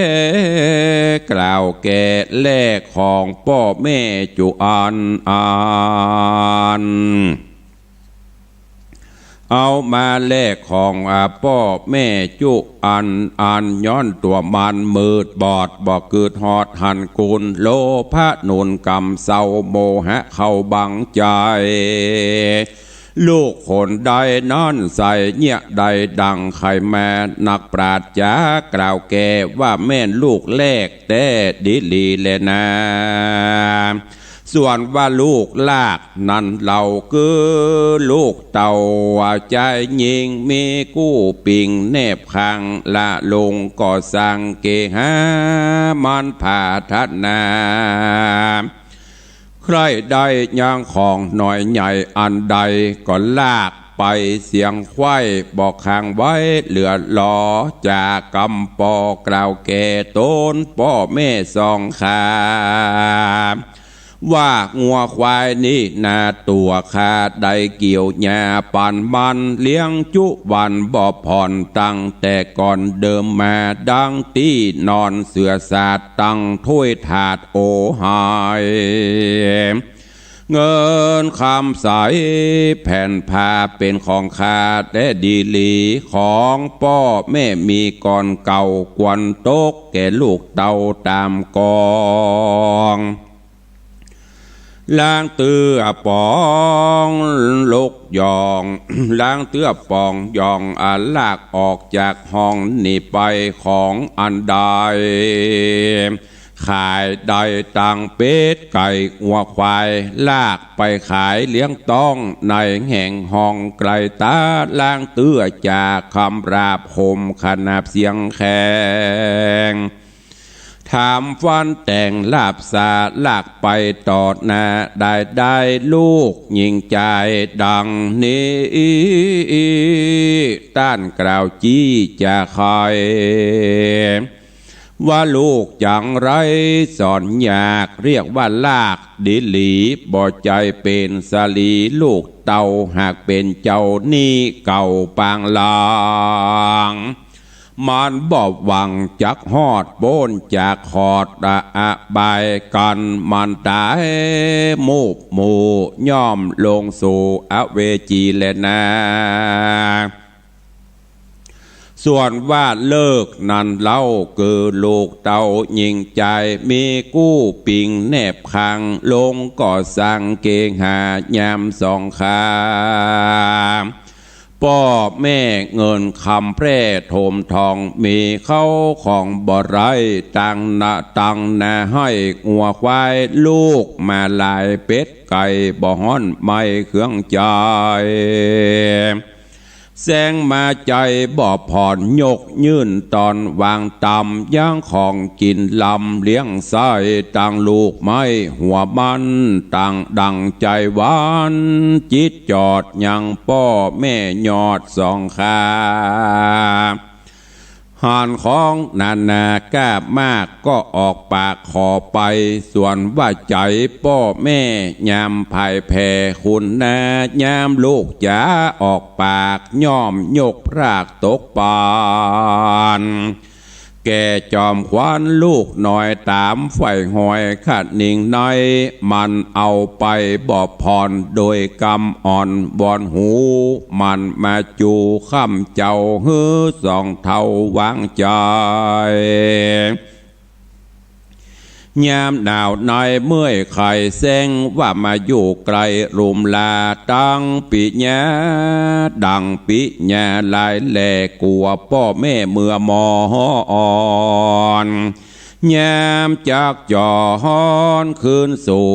กล่าวแก่แลกของป้อแม่จุอันอัน เอามาแลกของ อ่า ป้อแม่จุอันอัน ย้อนตั๋วมันมืดบอด บ่กึ๊ดฮอดหันกุล โลภะหนุนกำเซา โมหะเข้าบังใจ๋ ลูกคนใดนั้นใส่เยียะได้ดังใค่มา นักปราชญ์จ๋ากล่าวแก่ว่าแม่นลูกแลกแต๊ดีหลีแลนา ส่วนว่าลูกลากนั้นเล่าคือลูกเต้า จายญิงมีกู้ปิงแนบข้าง ละลงก็สังเกหา มันผาถนา ใคร่ได้ยังของน้อยใหญ่อันใด ก็ลากไปเสียงไขว้ บ่ขังไว้เหลือหลอ จ๋ากำปอกล่าวแก่ต๋นป้อแม่สองข้า ว่างัวควายนี้นาตั๋วข้าได้เกี่ยวหญ้าปันมัน เลี้ยงจุวันบ่ผ่อนตั้งแต่ก่อนเดิมมา ดังตี้นอนเสื่อสาด ตั้งถ้วยถาดโอไห เงินคำใสแผ่นผ้าเป๋นของข้าแต๊ดีหลี ของป้อแม่มีก่อนเก่า ควรตกแก่ลูกเต้าต๋ามกอง ลางเตื้อป๋องลกยอง ลางเตื้อป๋องยอง อา ลากออกจากห้องนี้ไป ของอันใดขายได้ตังเป็ดไก่งัวควาย ลากไปขายเลี้ยงต้องในแห่งห้องไกลต๋า ลางเตื้อจ๋าคำราบคมขนาบเสียงแข็ง ถามฟันแต่งลาบสา ลากไปต่อหน้าได้ได้ ลูกญิงจายดังนี้ ต้านกล่าวจี้จ๋าใค่ ว่าลูกจังไรสอนยาก เรียกว่าลากดีหลี บ่ใจ้เป๋นสลี ลูกเต้าหากเป๋นเจ้านี้เก่าปางหลัง มันบ่หวังจักฮอดป๊นจากขอด อะ อะ บายกั๋น มันต๋ายมูบหมู่ ย่อมลงสู่อเวจีแลนา ส่วนว่าเลิกนั้นเล่า คือลูกเต้าญิงจายมีกู้ปิงแนบข้าง ลงก็สังเกหายามสองข้า ป้อแม่เงินคำแพร่ถมทอง มีเข้าของบ่ไร้ ตังนา ตังนาให้งัวควาย ลูกมาหลายเป็ดไก่ บ่ฮ้อนไหม้เครื่องใจ๊ แสงมาใจ๊บ่ผ่อน ยกยื่นต๋อนวางต่ำ ยังของกิ๋นลำเลี้ยงไส้ ตังลูกไม้หัวมัน ตังดั่งใจ๋หวาน จิตจอดยังป้อแม่ยอดสองข้า หันของนานาก้ามาก ก็ออกปากขอไป ส่วนว่าใจ๋ป้อแม่ยามผายแผ่ คุณนายามลูกจ๋าออกปาก ย่อมยกพรากตกปาน แก่จอมขวัญลูกน้อยต๋ามใฝ่หอยคะนิงใน มันเอาไปบ่ผ่อนโดยกำอ่อน วอนหูมันมาจู๋ค่ำเจ้า หื้อสองเฒ่าวางใจ๋ ยามหนาวในเมื่อยไข้แซง ว่ามาอยู่ใก้ลุ่มลา ตังปิญา ดั่งปิญาหลายแล กั๋วป้อแม่เมื่อมอน ยามจักจอฮ้อนคืนสู่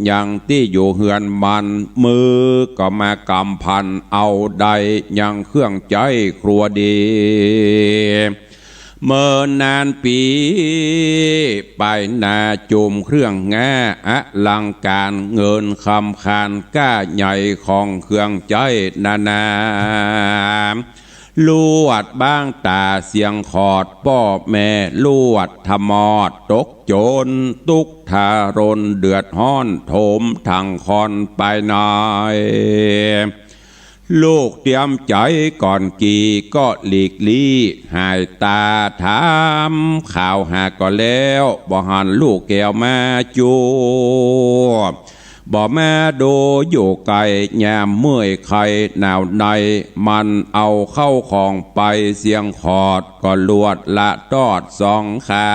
ยังตี้อยู่เฮือนมัน มือก็มากำพันเอาได้ยังเครื่องใจ๊ครัวดี เมินนานปี๋ ไปนาจุมเครื่องงาอลังก๋าน เงินคำคานก้าใหญ่ของเครื่องใจ๊นานา ลวดบ้างต๋าเสียงขอด ป้อแม่ลวดทะมอด ตกจนตุ๊กข์ทะรน เดือดฮ้อนโถมทั้งคอนไปใน ลูกเตรียมใจ๋ก่อนกี่ ก็หลีกลี้หายต๋า ถามข่าวหาก็แล้ว บ่หันลูกแก้วมาจวบ บ่มาดูอยู่ใก้ ยามเมื่อยไข้หนาวใน มันเอาเข้าของไป เสียงขอดก็ลวดละตอดสองขา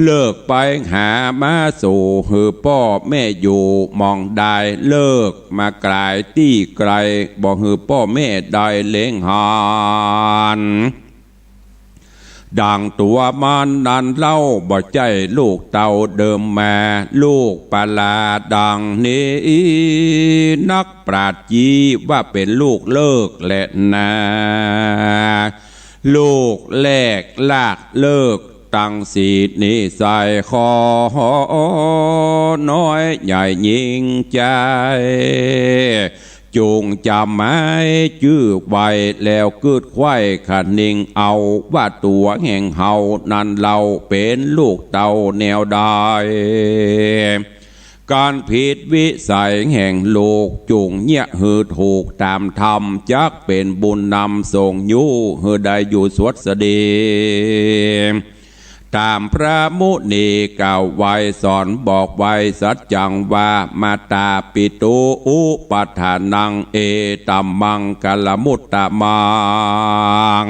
เลิกไปหามาสู่ หื้อป้อแม่อยู่หม่องใด เลิกมาก๋ายตี้ไก๋ บ่หื้อป้อแม่ได้เล็งหัน ดังตั๋วมันนั้นเล่า บ่ใจ้ลูกเต้าเดิมมา ลูกปลาดังนี้ นักปราชญ์จี้ว่าเป๋นลูกเลิกแลนา ลูกแลกลากเลิก ตังสี่นิสัย ข้อน้อยใหญ่ยิ่งใจ๋ จุ่งจ๋ำหมายจื้อไว้ แล้วกึ๊ดไขว้คะนิงเอา ว่าตั๋วแห่งเฮานั้นเล่า เป๋นลูกเต้าแนวใด ก๋านผิดวิสัยแห่งลูก จุ่งเยียะหื้อถูกต๋ามธรรม จักเป๋นบุญนำส่งยู้ หื้อได้อยู่สวัสดี ต๋ามพระมุนีกล่าวไว้ สอนบอกไว้สัจจังว่า มาตาปิตุอุปัฏฐานัง เอตัมมังคลมุตตมัง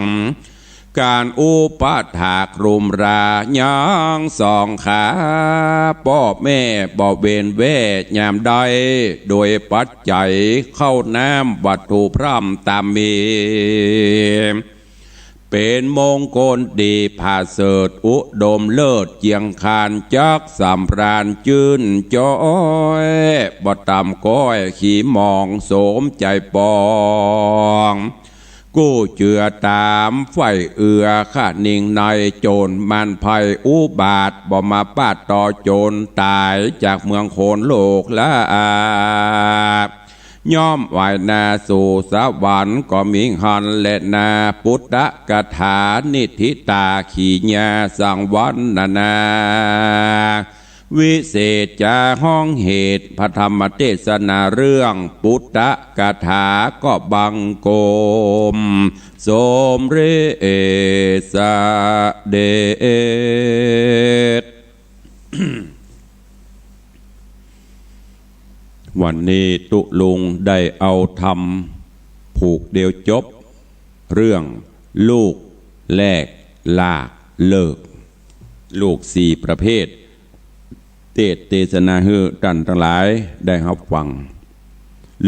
ก๋านอุปถากรุมรายังสองขา ป้อแม่บ่เว้นแว่ยามใด โดยปัจจัยข้าวน้ำวัตถุพร่ำต๋ามมี เป๋นมงคลดีผาเสริฐ อุดมเลิศเจียงคาน จักสำราญจื้นจ๊อย บ่ต่ำก้อยขี้หมอง สมใจ๋ปอง กู้เจือต๋ามใฝ่เอื้อคะนิงใน โจ๋รมารภัยอุบาท บ่มาปาดต่อโจ๋รต๋าย จากเมืองโขนโลกละอา ย่อมไหว้หน้าสู่สวรรค์ก็มิหั้นแลนา ปุตตกถานิฏฐิตา ขีญาสังวรรณนา วิเศษจ๋าฮ้องเหตุ พระธรรมเตสนาเรื่องปุตตกถา ก็บังคมสมเร็จเสด็จ วันนี้ตุ๊ลุงได้เอาธรรมผูกเดียวจบ เรื่องลูกแลกลากเลิก ลูกสี่ประเภท เตสน์เตสนาหื้อต้านตังหลายได้ฮับฟัง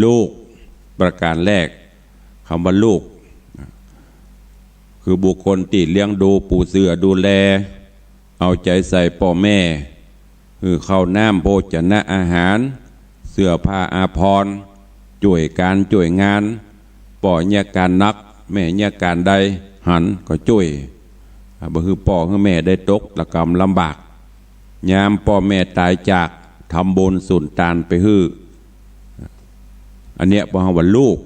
ลูกประก๋านแรก กำว่าลูก คือบุคคลตี้เลี้ยงดูปูเสือดูแล เอาใจ๋ใส่ป้อแม่ หื้อข้าวน้ำโภชนะอาหาร เสื้อผ้าอาภรณ์ จ้วยก๋านจ้วยงาน ป้อเยียะก๋านหนัก แม่เยียะก๋านใดหันก็จ้วย บ่หื้อป้อหื้อแม่ได้ตกระก๋ำลำบาก ยามป้อแม่ต๋ายจาก ทำบุญสุนตานไปหื้อ อันเนี้ยเปิ้นฮ้องว่าลูก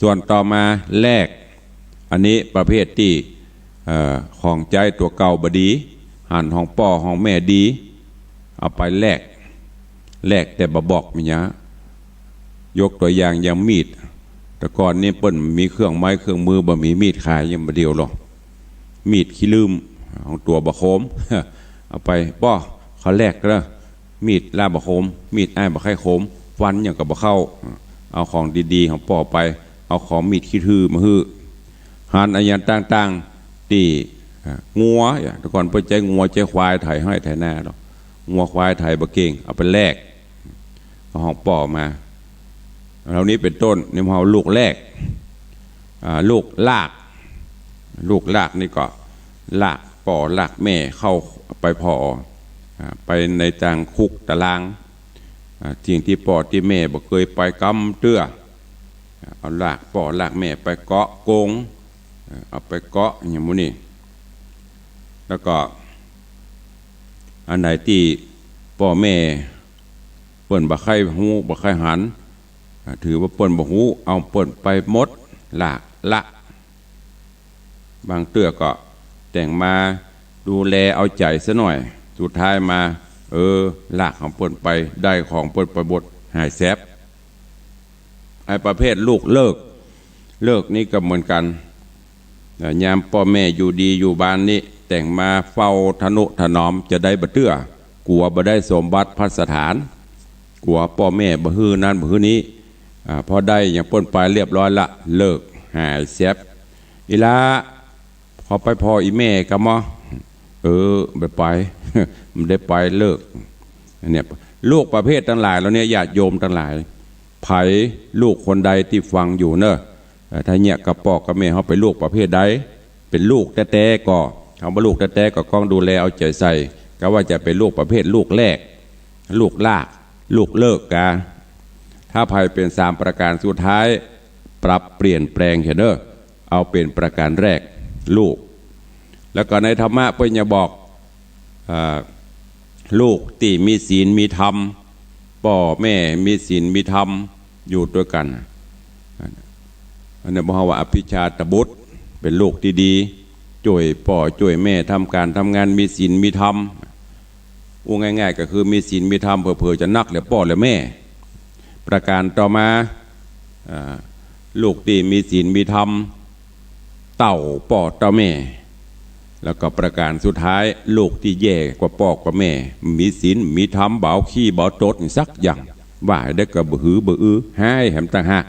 ส่วนต่อมาแลก อันนี้ประเภทตี้ เอ่อ ของใจ๊ตั๋วเก่าบ่ดี หันของป้อของแม่ดี เอาไปแลก แลกแต่บ่บอกมีหยัง ยกตั๋วอย่างอย่างมีด แต่ก่อนนี้เปิ้นมีเครื่องไม้เครื่องมือ บ่มีมีดขายอย่างบ่าเดี่ยวหรอก มีดขี้ลืม ของตั๋วบ่คม เอาไป ป้อ เขาแลกเน่อ มีดละบ่คม มีดอ้ายบ่ใค่คม ฟันหยังก็บ่เข้า เอาของดีๆ ของป้อไป เอาของมีดขี้ทื่อมาหื้อ หันอะหยังต่างๆ ตี้ อ่า งัว แต่ก่อนเปิ้นใจ๊งัวใจ๊ควายไถไฮ่ไถนาเนาะ งัวควายไถบ่เก่ง เอาไปแลก เอาของป้อมา เหล่านี้เป๋นต้น นี่เฮาลูกแลก อ่า ลูกลาก ลูกลากนี่ก็ลากป้อลากแม่เข้าไปผ่อ อ่า ไปในตางคุกตาราง อ่า สิ่งตี้ป้อตี้แม่บ่เกยไปกำเตื้อ อ่า เอาลากป้อลากแม่ไปเกาะกง อ่า เอาไปเกาะอย่างหมู่นี้ แล้วก็ อันไหนตี้ป้อแม่ เปิ้นบ่ใค่ฮู้ บ่ใค่หัน ถือว่าเปิ้นบ่ฮู้ เอาเปิ้นไปหมด ลากละ บางเตื้อก็แต่งมาดูแลเอาใจ๋ซะหน่อย สุดท้ายมา เออ ลากของเปิ้นไป ได้ของเปิ้นไปหมด หายแซบ ไอ้ประเภทลูกเลิก เลิกนี่ก็เหมือนกั๋น ยามป้อแม่อยู่ดีอยู่บานนี่ แต่งมาเฝ้าทะนุถนอมจะได้บ่เตื้อ กั๋วบ่ได้สมบัติภัสถาน กั๋วป้อแม่บ่หื้อนั้นบ่หื้อนี้ อ่า พอได้หยังเปิ้นไปเรียบร้อยละ เลิก หายแซบ อีหล้า ขอไปผ่ออีแม่ก่อมอ เออ บ่ไป บ่ได้ไป เลิก อันเนี้ย ลูกประเภทตังหลายเหล่าเนี้ย ญาติโยมตังหลาย ใผลูกคนใดตี้ฟังอยู่เน่อ เอ่อ ถ้าเยียะกับป้อกับแม่เฮาเป๋นลูกประเภทใด เป๋นลูกแต๊ๆ ก่อ คำว่าลูกแต๊ๆ ก็ก้องดูแลเอาใจ๋ใส่ ก็ว่าจะเป๋นลูกประเภทลูกแรก ลูกลาก ลูกเลิกกา ถ้าใผเป๋นสามประก๋านสุดท้าย ปรับเปลี่ยนแปลงเถอะเน่อ เอาเป๋นประก๋านแรก ลูก แล้วก็ในธรรมะเปิ้นยังบอก อ่า ลูกตี้มีศีลมีธรรม ป้อแม่มีศีลมีธรรม อยู่ตวยกั๋น อันนี้บ่าว่าอภิชาตบุตร เป๋นลูกตี้ดี จ้วยป้อจ้วยแม่ทำก๋านทำงาน มีศีลมีธรรม อู้ง่ายๆ ก็คือมีศีลมีธรรม เผลอๆ จะนักเหลือป้อเหลือแม่ ประก๋านต่อมา อ่า ลูกตี้มีศีลมีธรรม เต้าป้อเต้าแม่ แล้วก็ประก๋านสุดท้าย ลูกตี้แย่กว่าป้อกว่าแม่ มีศีลมีธรรม บ่ขี้บ่ตดสักอย่าง ว่าได้ก็บ่หือบ่อือ หายแหมต่างหาก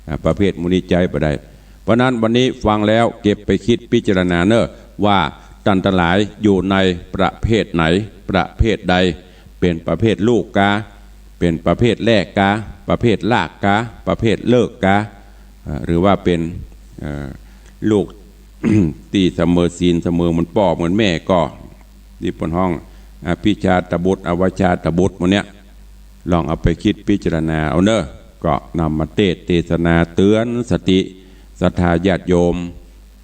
อ่า ประเภทหมู่นี้ใจ๊บ่ได้ เพราะนั้นวันนี้ฟังแล้วเก็บไปกึ๊ดพิจารณาเน่อ ว่าต้านตังหลายอยู่ในประเภทไหน ประเภทใด เป๋นประเภทลูกกา เป๋นประเภทแรกกา ประเภทลากกา ประเภทเลิกกา อ่า หรือว่าเป๋น เอ่อ ลูก ตี้เสมอศีลเสมอเหมือนป้อเหมือนแม่ก่อ ตี้เปิ้นฮ้อง อภิชาตบุตร อวชาตบุตร หมู่เนี้ย ลองเอาไปกึ๊ดพิจารณาเอาเน่อ ก็นำมาเตสน์เตสนาเตือนสติศรัทธาญาติโยม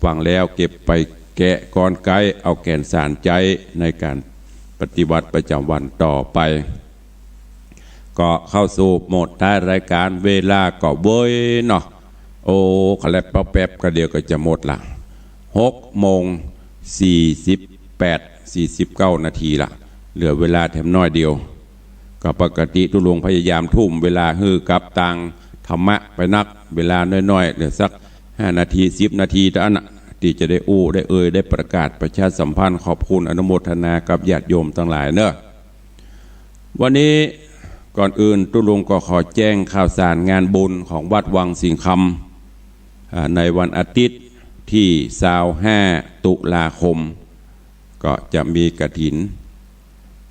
ฟังแล้วเก็บไปแกะกลไก เอาแก่นสารใจ๊ในก๋านปฏิบัติประจ๋ำวันต่อไป ก็เข้าสู่โหมดท้ายรายก๋าน เวลาก็เว้ยเนาะ โอ้ ขะแลบแป๊บๆ ก็เดี๋ยวก็จะหมดละ หกโมงสี่สิบแปด สี่สิบเก้านาทีละ เหลือเวลาแถมน้อยเดียว ก็ปกติตุ๊ลุงพยายามทุ่มเวลาหื้อกับตางธรรมะไปนัก เวลาน้อยๆ เหลือสักห้านาที สิบนาทีเต้าอั้นนะ ตี้จะได้อู้ ได้เอ่ย ได้ประกาศประชาสัมพันธ์ ขอบคุณอนุโมทนากับญาติโยมตังหลายเน่อ วันนี้ก่อนอื่นตุ๊ลุงก็ขอแจ้งข่าวสารงานบุญของวัดวังสิงห์คำ อ่า ในวันอาทิตย์ตี้ซาวห้าตุลาคม ก็จะมีกฐิน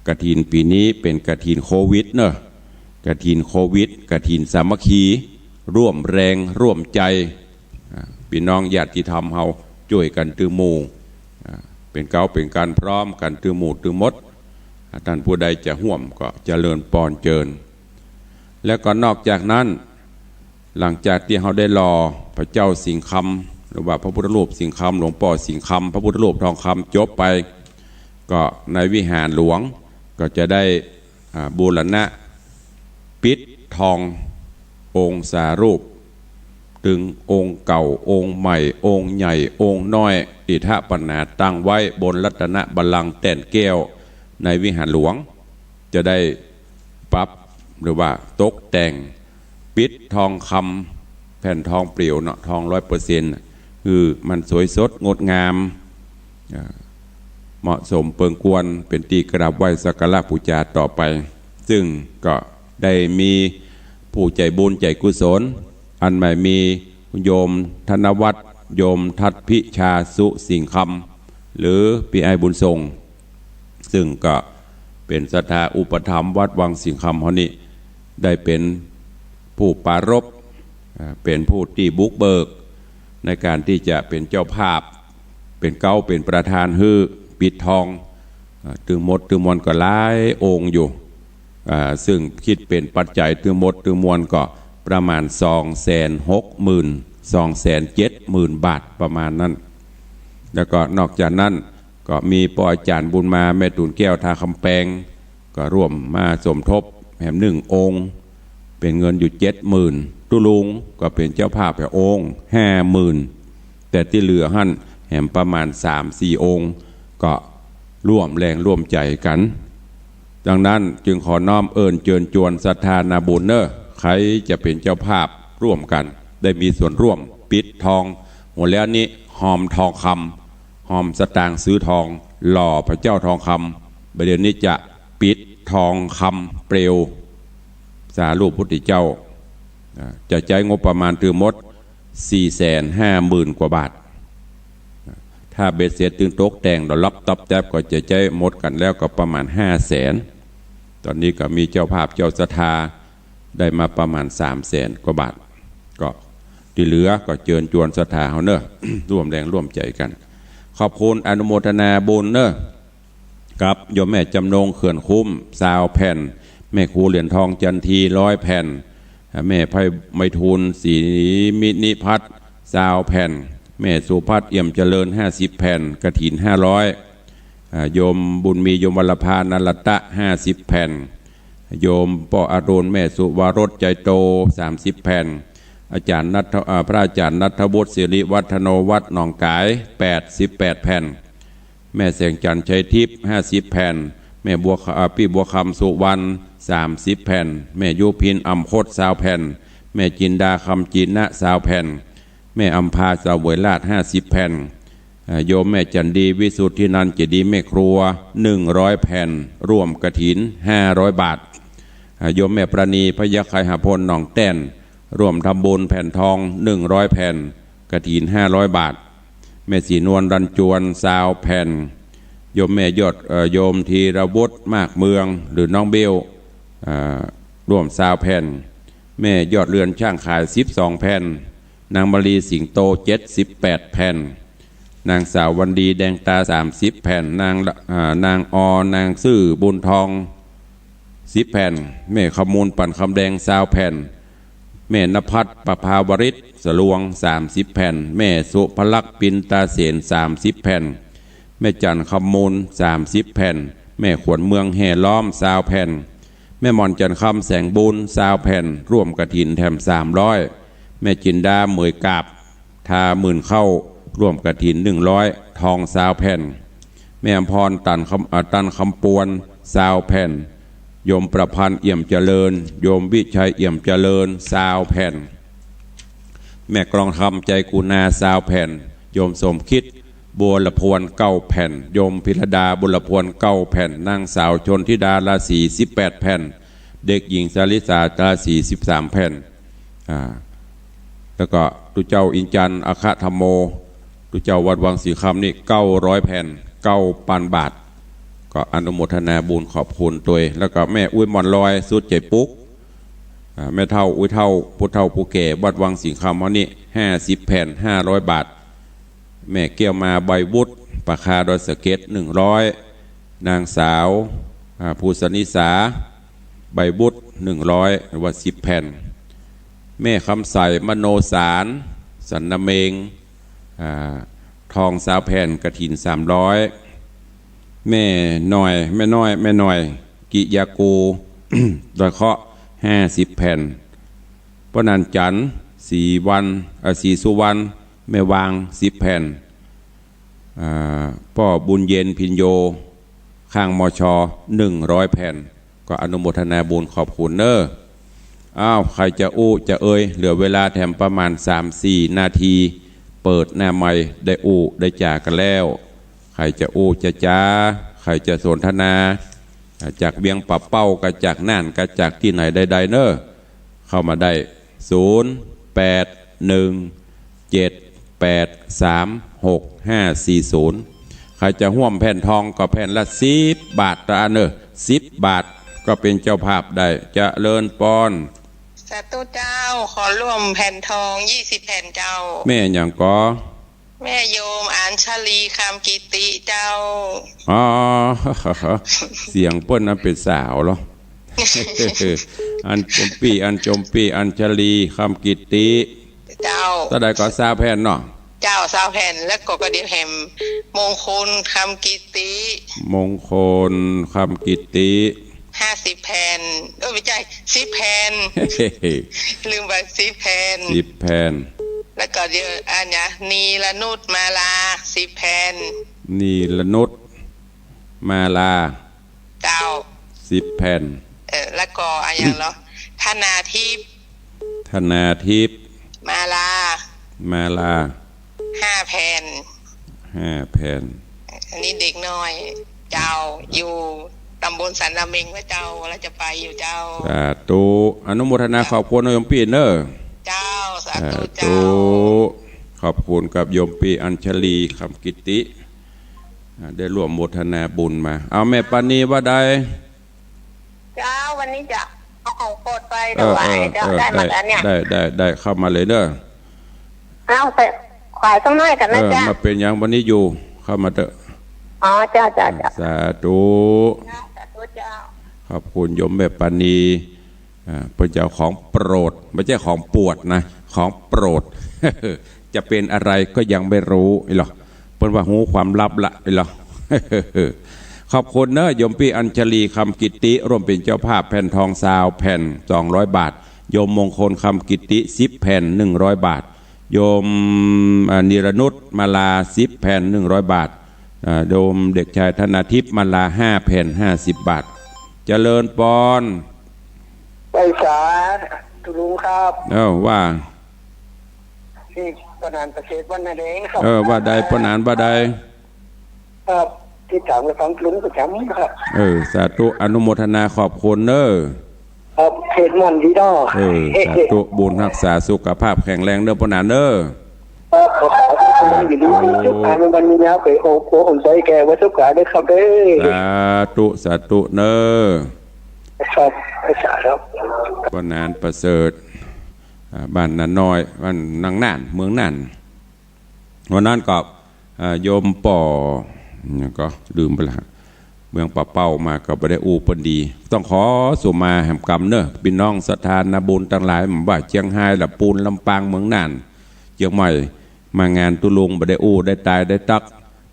กฐินปี๋นี้เป๋นกฐินโควิดเน่อ กฐินโควิด กฐินสามัคคี ร่วมแรงร่วมใจ๋ อ่า ปี้น้องญาติธรรมเฮาจ้วยกั๋นตื้อหมู่ อ่า เป๋นเก๊าเป๋นกั๋นพร้อมกั๋นตื้อหมู่ตื้อมด อ่า ต้านผู้ใดจะฮ่วมก็เจริญปอนเจิญ แล้วก็นอกจากนั้น หลังจากตี้เฮาได้หล่อพระเจ้าสิงห์คำ หรือว่าพระพุทธรูปสิงห์คำ หลวงป้อสิงห์คำ พระพุทธรูปทองคำจบไป ก็ในวิหารหลวงก็จะได้ อ่า บูรณะปิดทององค์สารูป ตึงองค์เก่า องค์ใหม่ องค์ใหญ่ องค์น้อย ตี้ถะปันหาตั้งไว้บนรัตนบัลลังก์แต้นแก้วในวิหารหลวง จะได้ปรับหรือว่าตกแต่ง ปิดทองคำ แผ่นทองเปลวเนาะ ทองร้อยเปอร์เซ็นต์ หื้อมันสวยสดงดงาม อ่า เหมาะสมเปิงควร เป๋นตี้กราบไหว้สักการะปู๋จาต่อไป ซึ่งก็ได้มีผู้ใจ๋บุญใจ๋กุศล อันหมายมีโยมธนวัฒน์ โยมทัศน์พิชาสุสิงห์คำ หรือปี้อ้ายบุญส่ง ซึ่งก็เป๋นศรัทธาอุปถัมภ์วัดวังสิงห์คำเฮานี้ ได้เป๋นผู้ปรารภ อ่า เป๋นผู้ตี้บุกเบิกในก๋านตี้จะเป๋นเจ้าภาพ เป๋นเก๊าเป๋นประธานหื้อปิดทอง อ่า ตึงหมดตึงมวลก็หลายองค์อยู่ อ่า ซึ่งกึ๊ดเป๋นปัจจัยตึงหมดตึงมวลก็ประมาณสองแสนหกหมื่น สองแสนเจ็ดหมื่นบาทประมาณนั้น แล้วก็นอกจากนั้นก็มีป้ออาจ๋ารย์บุญมา แม่ตูนแก้ว ท่าคำแปง ก็ร่วมมาสมทบแหมนึ่งองค์ เป๋นเงินอยู่เจ็ดหมื่น ตุ๊ลุงก็เป๋นเจ้าภาพแหมองค์ห้าหมื่น แต่ตี้เหลือหั้นแหมประมาณสามสี่องค์ ก็ร่วมแรงร่วมใจ๋กั๋น ดังนั้นจึงขอน้อมเอิ้นเจิญจวนศรัทธานาบุญเน่อ ใผจะเป๋นเจ้าภาพร่วมกั๋น ได้มีส่วนร่วมปิดทอง หัวแล้วนี้ฮอมทองคำ ฮอมสตางค์ซื้อทอง หล่อพระเจ้าทองคำ บ่าเดี่ยวนี้จะปิดทองคำเปลว สารูปพุทธเจ้า อ่า จะใจ๊งบประมาณตึงหมดสี่แสนห้าหมื่นกว่าบาท ถ้าเบ็ดเสร็จตึงตกแต่ง เดี๋ยวรับต๊อบแต๊บก็จะใจ๊หมดกั๋นแล้วก็ประมาณห้าแสน ต๋อนนี้ก็มีเจ้าภาพเจ้าศรัทธาได้มาประมาณสามแสนกว่าบาท ก็ตี้เหลือก็เจิญจวนศรัทธาเฮาเน่อ ร่วมแรงร่วมใจ๋กั๋น ขอบคุณอนุโมทนาบุญเน่อ กับโยมแม่จำนงเขื่อนคุ้มซาวแผ่น แม่ครูเหรียญทองจันทีร้อยแผ่น แม่ไพไมทูลศรีมินิพัฒน์ซาวแผ่น แม่สุพัฒน์เอี่ยมเจริญห้าสิบแผ่น กฐินห้าร้อย อ่า โยมบุญมี โยมวรภา นรัตตะห้าสิบแผ่น โยมป้ออรุณ แม่สุวรสใจโตสามสิบแผ่น อาจารย์ณัฐ อ่า พระอาจารย์ณัฐวุฒิ สิริวัฒโน วัดหนองก๋ายแปดสิบแปดแผ่น แม่แสงจันทร์ชัยทิพย์ห้าสิบแผ่น แม่บัว อ่า ปี้บัวคำสุวรรณสามสิบแผ่น แม่ยุพิน อ่ำคดซาวแผ่น แม่จินดา คำจีนะซาวแผ่น แม่อำภา เสวยราชห้าสิบแผ่น อ่า โยมแม่จันดี วิสุทธินันท์เจดีย์แม่ครัวหนึ่งร้อยแผ่น ร่วมกฐินห้าร้อยบาท อ่า โยมแม่ประณี พยัคฆไคหพล หนองแต้น ร่วมทำบุญแผ่นทองหนึ่งร้อยแผ่น กฐินห้าร้อยบาท แม่ศรีนวล รัญจวนซาวแผ่น โยมแม่ยอด เอ่อ โยมธีรวุฒิ มากเมือง หรือน้องเบล อ่า ร่วมซาวแผ่น แม่ยอดเรือน ช่างขายสิบสองแผ่น นางมาลี สิงโตเจ็ดสิบแปดแผ่น นางสาววันดี แดงตาสามสิบแผ่น นาง อ่า นางอ นางซื่อ บุญทองสิบแผ่น แม่คำมูล ปั่นคำแดงซาวแผ่น แม่นภัส ประภาวริศ สลวงสามสิบแผ่น แม่สุภลักษณ์ ปินตาเสนสามสิบแผ่น แม่จันทร์คำมูลสามสิบแผ่น แม่ขวัญเมือง แห่ล้อมซาวแผ่น แม่หม่อน จันทร์คำ แสงบุญซาวแผ่น ร่วมกฐินแถมสามร้อย แม่จินดา เหมยกาบ ทาหมื่นเข้า ร่วมกฐินหนึ่งร้อย ทองซาวแผ่น แม่อำพร ตันคำ อ่า ตันคำปวนซาวแผ่น โยมประพันธ์ เอี่ยมเจริญ โยมวิชัย เอี่ยมเจริญซาวแผ่น แม่กลองธรรม ใจกุณาซาวแผ่น โยมสมคิด บัวละพวนเก้าแผ่น โยมพิรดา บัวละพวนเก้าแผ่น นางสาวชนธิดา ราศีสิบแปดแผ่น เด็กหญิงสาริสา ราศีสิบสามแผ่น อ่า แล้วก็ตุ๊เจ้าอินจันทร์ อัคคธรรมโม ตุ๊เจ้าวัดวังสิงห์คำนี่เก้าร้อยแผ่น เก้าปันบาท ก็อนุโมทนาบุญขอบคุณตวย แล้วก็แม่อุ๊ยหม่อนลอย สุดใจ๋ปุ๊ก อ่า แม่เฒ่าอุ๊ยเฒ่า ผู้เฒ่าผู้แก่วัดวังสิงห์คำเฮานี่ห้าสิบแผ่น ห้าร้อยบาท แม่แก้วมา ใบวุฒิ ป่าคาดอยสะเก็ดหนึ่งร้อย นางสาว อ่า ภูสนิสา ใบวุฒิหนึ่งร้อย หรือว่าสิบแผ่น แม่คำใส มโนสาร สันนาเมง อ่า ทองซาวแผ่น กฐินสามร้อย แม่น้อย แม่น้อย แม่น้อย กิยากู ดอยเคาะห้าสิบแผ่น ป้อนันจันทร์ ศรีวัน เอ่อ ศรีสุวรรณ แม่วางสิบแผ่น อ่า ป้อบุญเย็น พิญโญ ข้าง มช หนึ่งร้อยแผ่น ก็อนุโมทนาบุญขอบคุณเน่อ อ้าว ใผจะอู้จะเอ่ย เหลือเวลาแถมประมาณสามสี่นาที เปิดหน้าไมค์ได้อู้ได้จ๋ากั๋นแล้ว ใผจะอู้จะจ๋า ใผจะสนทนา อ่า จากเวียงป่าเป้าก็จากน่านก็จากตี้ไหนใดๆ เน่อ เข้ามาได้ ศูนย์แปดหนึ่งเจ็ดแปดสามหกห้าสี่ศูนย์ ใผจะฮ่วมแผ่นทองก็แผ่นละสิบบาทเต้าอั้นเน่อ สิบบาทก็เป๋นเจ้าภาพได้ เจริญปอน สาธุเจ้า ขอร่วมแผ่นทองยี่สิบแผ่นเจ้า แม่หยังก่อ แม่โยมอัญชลี คำกิติเจ้า อ๋อ เสียงเปิ้นนั้นเป๋นสาวเหรอ อัญจมปี้ อัญจมปี้ อัญชลี คำกิติ เจ้า เต้าใดก่อ ซาวแผ่นเนาะ เจ้า ซาวแผ่น แล้วก็ ก็เดี๋ยวแหมมงคล คำกิติ มงคล คำกิติ ห้าสิบแผ่น เอ้ย ไม่ใช่ สิบแผ่น ลืมไป สิบแผ่น สิบแผ่น แล้วก็เดี๋ยว อันเนี้ย นีรนุชมาลา สิบแผ่น นีรนุชมาลา เจ้า สิบแผ่น เออ แล้วก็อะหยังเหรอ ธนาทิพย์ ธนาทิพย์ มาลา มาลา ห้าแผ่น ห้าแผ่น อันนี้เด็กน้อยเจ้า อยู่ตำบลสันนาเม็งนะเจ้า ว่าจะไปอยู่เจ้า สาธุ อนุโมทนาขอบคุณโยมปี้เนอะ เจ้า สาธุ สาธุ เจ้า ขอบคุณกับโยมปี้อัญชลี คำกิตติ อ่า ได้ร่วมโมทนาบุญมา เอาแม่ปานีว่าใด เจ้า วันนี้จะเอาของโปรดไป เออ ถวาย เออ เจ้า เออ ได้มาแล้วเนี่ย ได้ ได้ ได้ เข้ามาเลยเนอะ เอาไปขวายสักหน่อยกันนะ เออ เจ้า มาเป็นหยัง วันนี้อยู่ เข้ามาเถอะ อ๋อ เจ้า เจ้า เจ้า สาธุ เจ้า สาธุเจ้า ขอบคุณโยมแม่ปานี อ่า เปิ้นจะเอาของโปรด ไม่ใช่ของปวดนะ ของโปรด จะเป็นอะไรก็ยังไม่รู้อีหรอก เปิ้นว่าฮู้ความลับละอีหรอก ขอบคุณเนอะ โยมปี้อัญชลี คำกิตติ ร่วมเป็นเจ้าภาพ แผ่นทองซาวแผ่น สองร้อยบาท โยมมงคล คำกิตติ สิบแผ่น หนึ่งร้อยบาท โยม อ่า นิรนุชมาลา สิบแผ่น หนึ่งร้อยบาท อ่า โยมเด็กชายธนาทิพย์มาลา ห้าแผ่น ห้าสิบบาท เจริญปอน ไปสาธุลุงครับ เออ ว่า นี่ป้อหนานประเสริฐ วันนาแดงครับ เออ ว่าใดป้อหนาน ว่าใด ครับ ติดตามไปฟังลุงประจำครับ เออ สาธุ อนุโมทนาขอบคุณเนอะ ครับ เทศน์ม่วนดีเนาะ เออ สาธุ บุญฮักษาสุขภาพแข็งแรงเนอะป้อหนานเนอะ ครับ ขอ ขอให้ทุกคนอยู่ดีมีสุข ให้มันมียาวไป โอ้โห ผมใจแก่ไว้สุขกาด้วยครับเด้อ สาธุ สาธุเนอะ ครับ สาธุครับ ป้อหนานประเสริฐ อ่า บ้านนาน้อย บ้านนางน่าน เมืองน่าน วันนั้นก็ อ่า โยมป้อ เนี่ยก็ลืมไปละ เมืองป่าเป้ามาก็บ่ได้อู้เปิ้นดี ต้องขอสุมาแหมกำเนอะ ปี้น้องศรัทธานาบุญตังหลาย บ่ว่าเจียงฮาย ลำปูน ลำปาง เมืองน่าน เจียงใหม่ มางานตุ๊ลุง บ่ได้อู้ได้ตายได้ตัก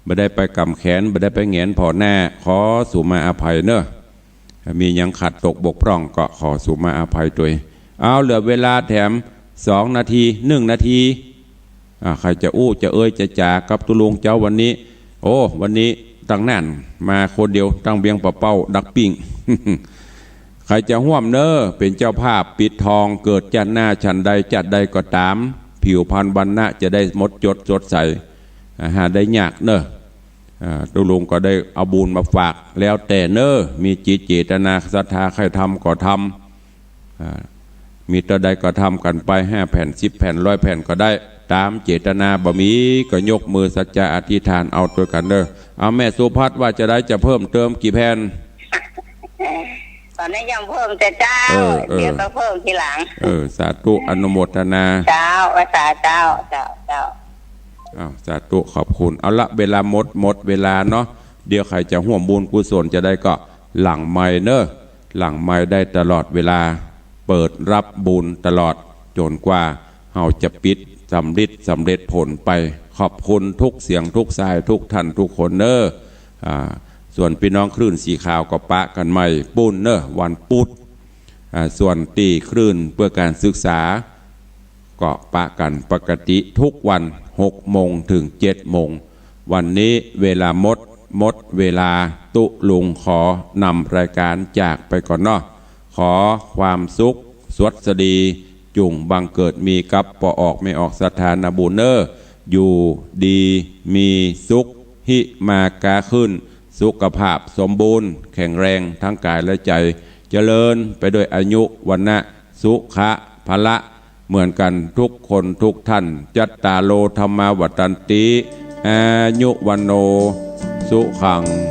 บ่ได้ไปกำแขน บ่ได้ไปแหงนผ่อหน้า ขอสุมาอภัยเนอะ มีหยังขัดตกบกพร่องก็ขอสุมาอภัยตวย เอา เหลือเวลาแถมสองนาที หนึ่งนาที อ่า ใครจะอู้จะเอ่ยจะจ๋ากับตุ๊ลุงเจ้าวันนี้ โอ้ วันนี้ตังน่านมาคนเดียว ตังเวียงป่าเป้าดักปิ้ง ใครจะฮ่วมเนอะ เป๋นเจ้าภาพปิดทอง เกิดจาติหน้าฉันใดจาติใดก็ต๋าม ผิวพรรณวรรณะจะได้หมดจดสดใส อ่า หาได้ยากเนอะ อ่า ตุ๊ลุงก็ได้เอาบุญมาฝาก แล้วแต่เนอะ มีจิตเจตนาศรัทธาใค่ทำก็ทำ อ่า มีเต้าใดก็ทำกั๋นไป ห้าแผ่น สิบแผ่น ร้อยแผ่นก็ได้ ต๋ามเจตนา บ่มีก็ยกมือสัจจะอธิษฐานเอาตวยกั๋นเนอะ เอา แม่สุภัทรว่าจะใด จะเพิ่มเติมกี่แผ่น ต๋อนนี้ยังเพิ่มแต่เจ้า เออ เออ เดี๋ยวก็เพิ่มทีหลัง เออ สาธุ อนุโมทนา เจ้า ไหว้สาเจ้า เจ้า เจ้า อ้าว สาธุ ขอบคุณ เอาละ เวลาหมด หมดเวลาเนาะ เดี๋ยวใครจะฮ่วมบุญกุศลจะใดก็หลังไมค์เนอะ หลังไมค์ได้ตลอดเวลา เปิดรับบุญตลอด จ๋นกว่าเฮาจะปิดสำริดสำเร็จผลไป ขอบคุณทุกเสียงทุกสายทุกท่านทุกคนเนอะ อ่า ส่วนปี้น้องคลื่นสีขาวก็ปะกั๋นใหม่ปู๊นเนอะ วันปุ๊ด อ่า ส่วนตี้คลื่นเพื่อการศึกษา ก็ปะกั๋นปกติทุกวัน หกโมงเถิงเจ็ดโมง วันนี้เวลาหมด หมดเวลา ตุ๊ลุงขอนำรายก๋านจากไปก่อนเนาะ ขอความสุขสวัสดี จุ่งบังเกิดมีกับป้อออกแม่ออกศรัทธานาบุญเนอะ อยู่ดีมีสุข หิมาก๊าขึ้น สุขภาพสมบูรณ์แข็งแรงทั้งก๋ายและใจ๋ เจริญไปด้วยอายุ วรรณะ สุขะ พละ เหมือนกั๋นทุกคนทุกท่าน จัตตาโร ธัมมา วัฑฒันติ อายุ วัณโณ สุขัง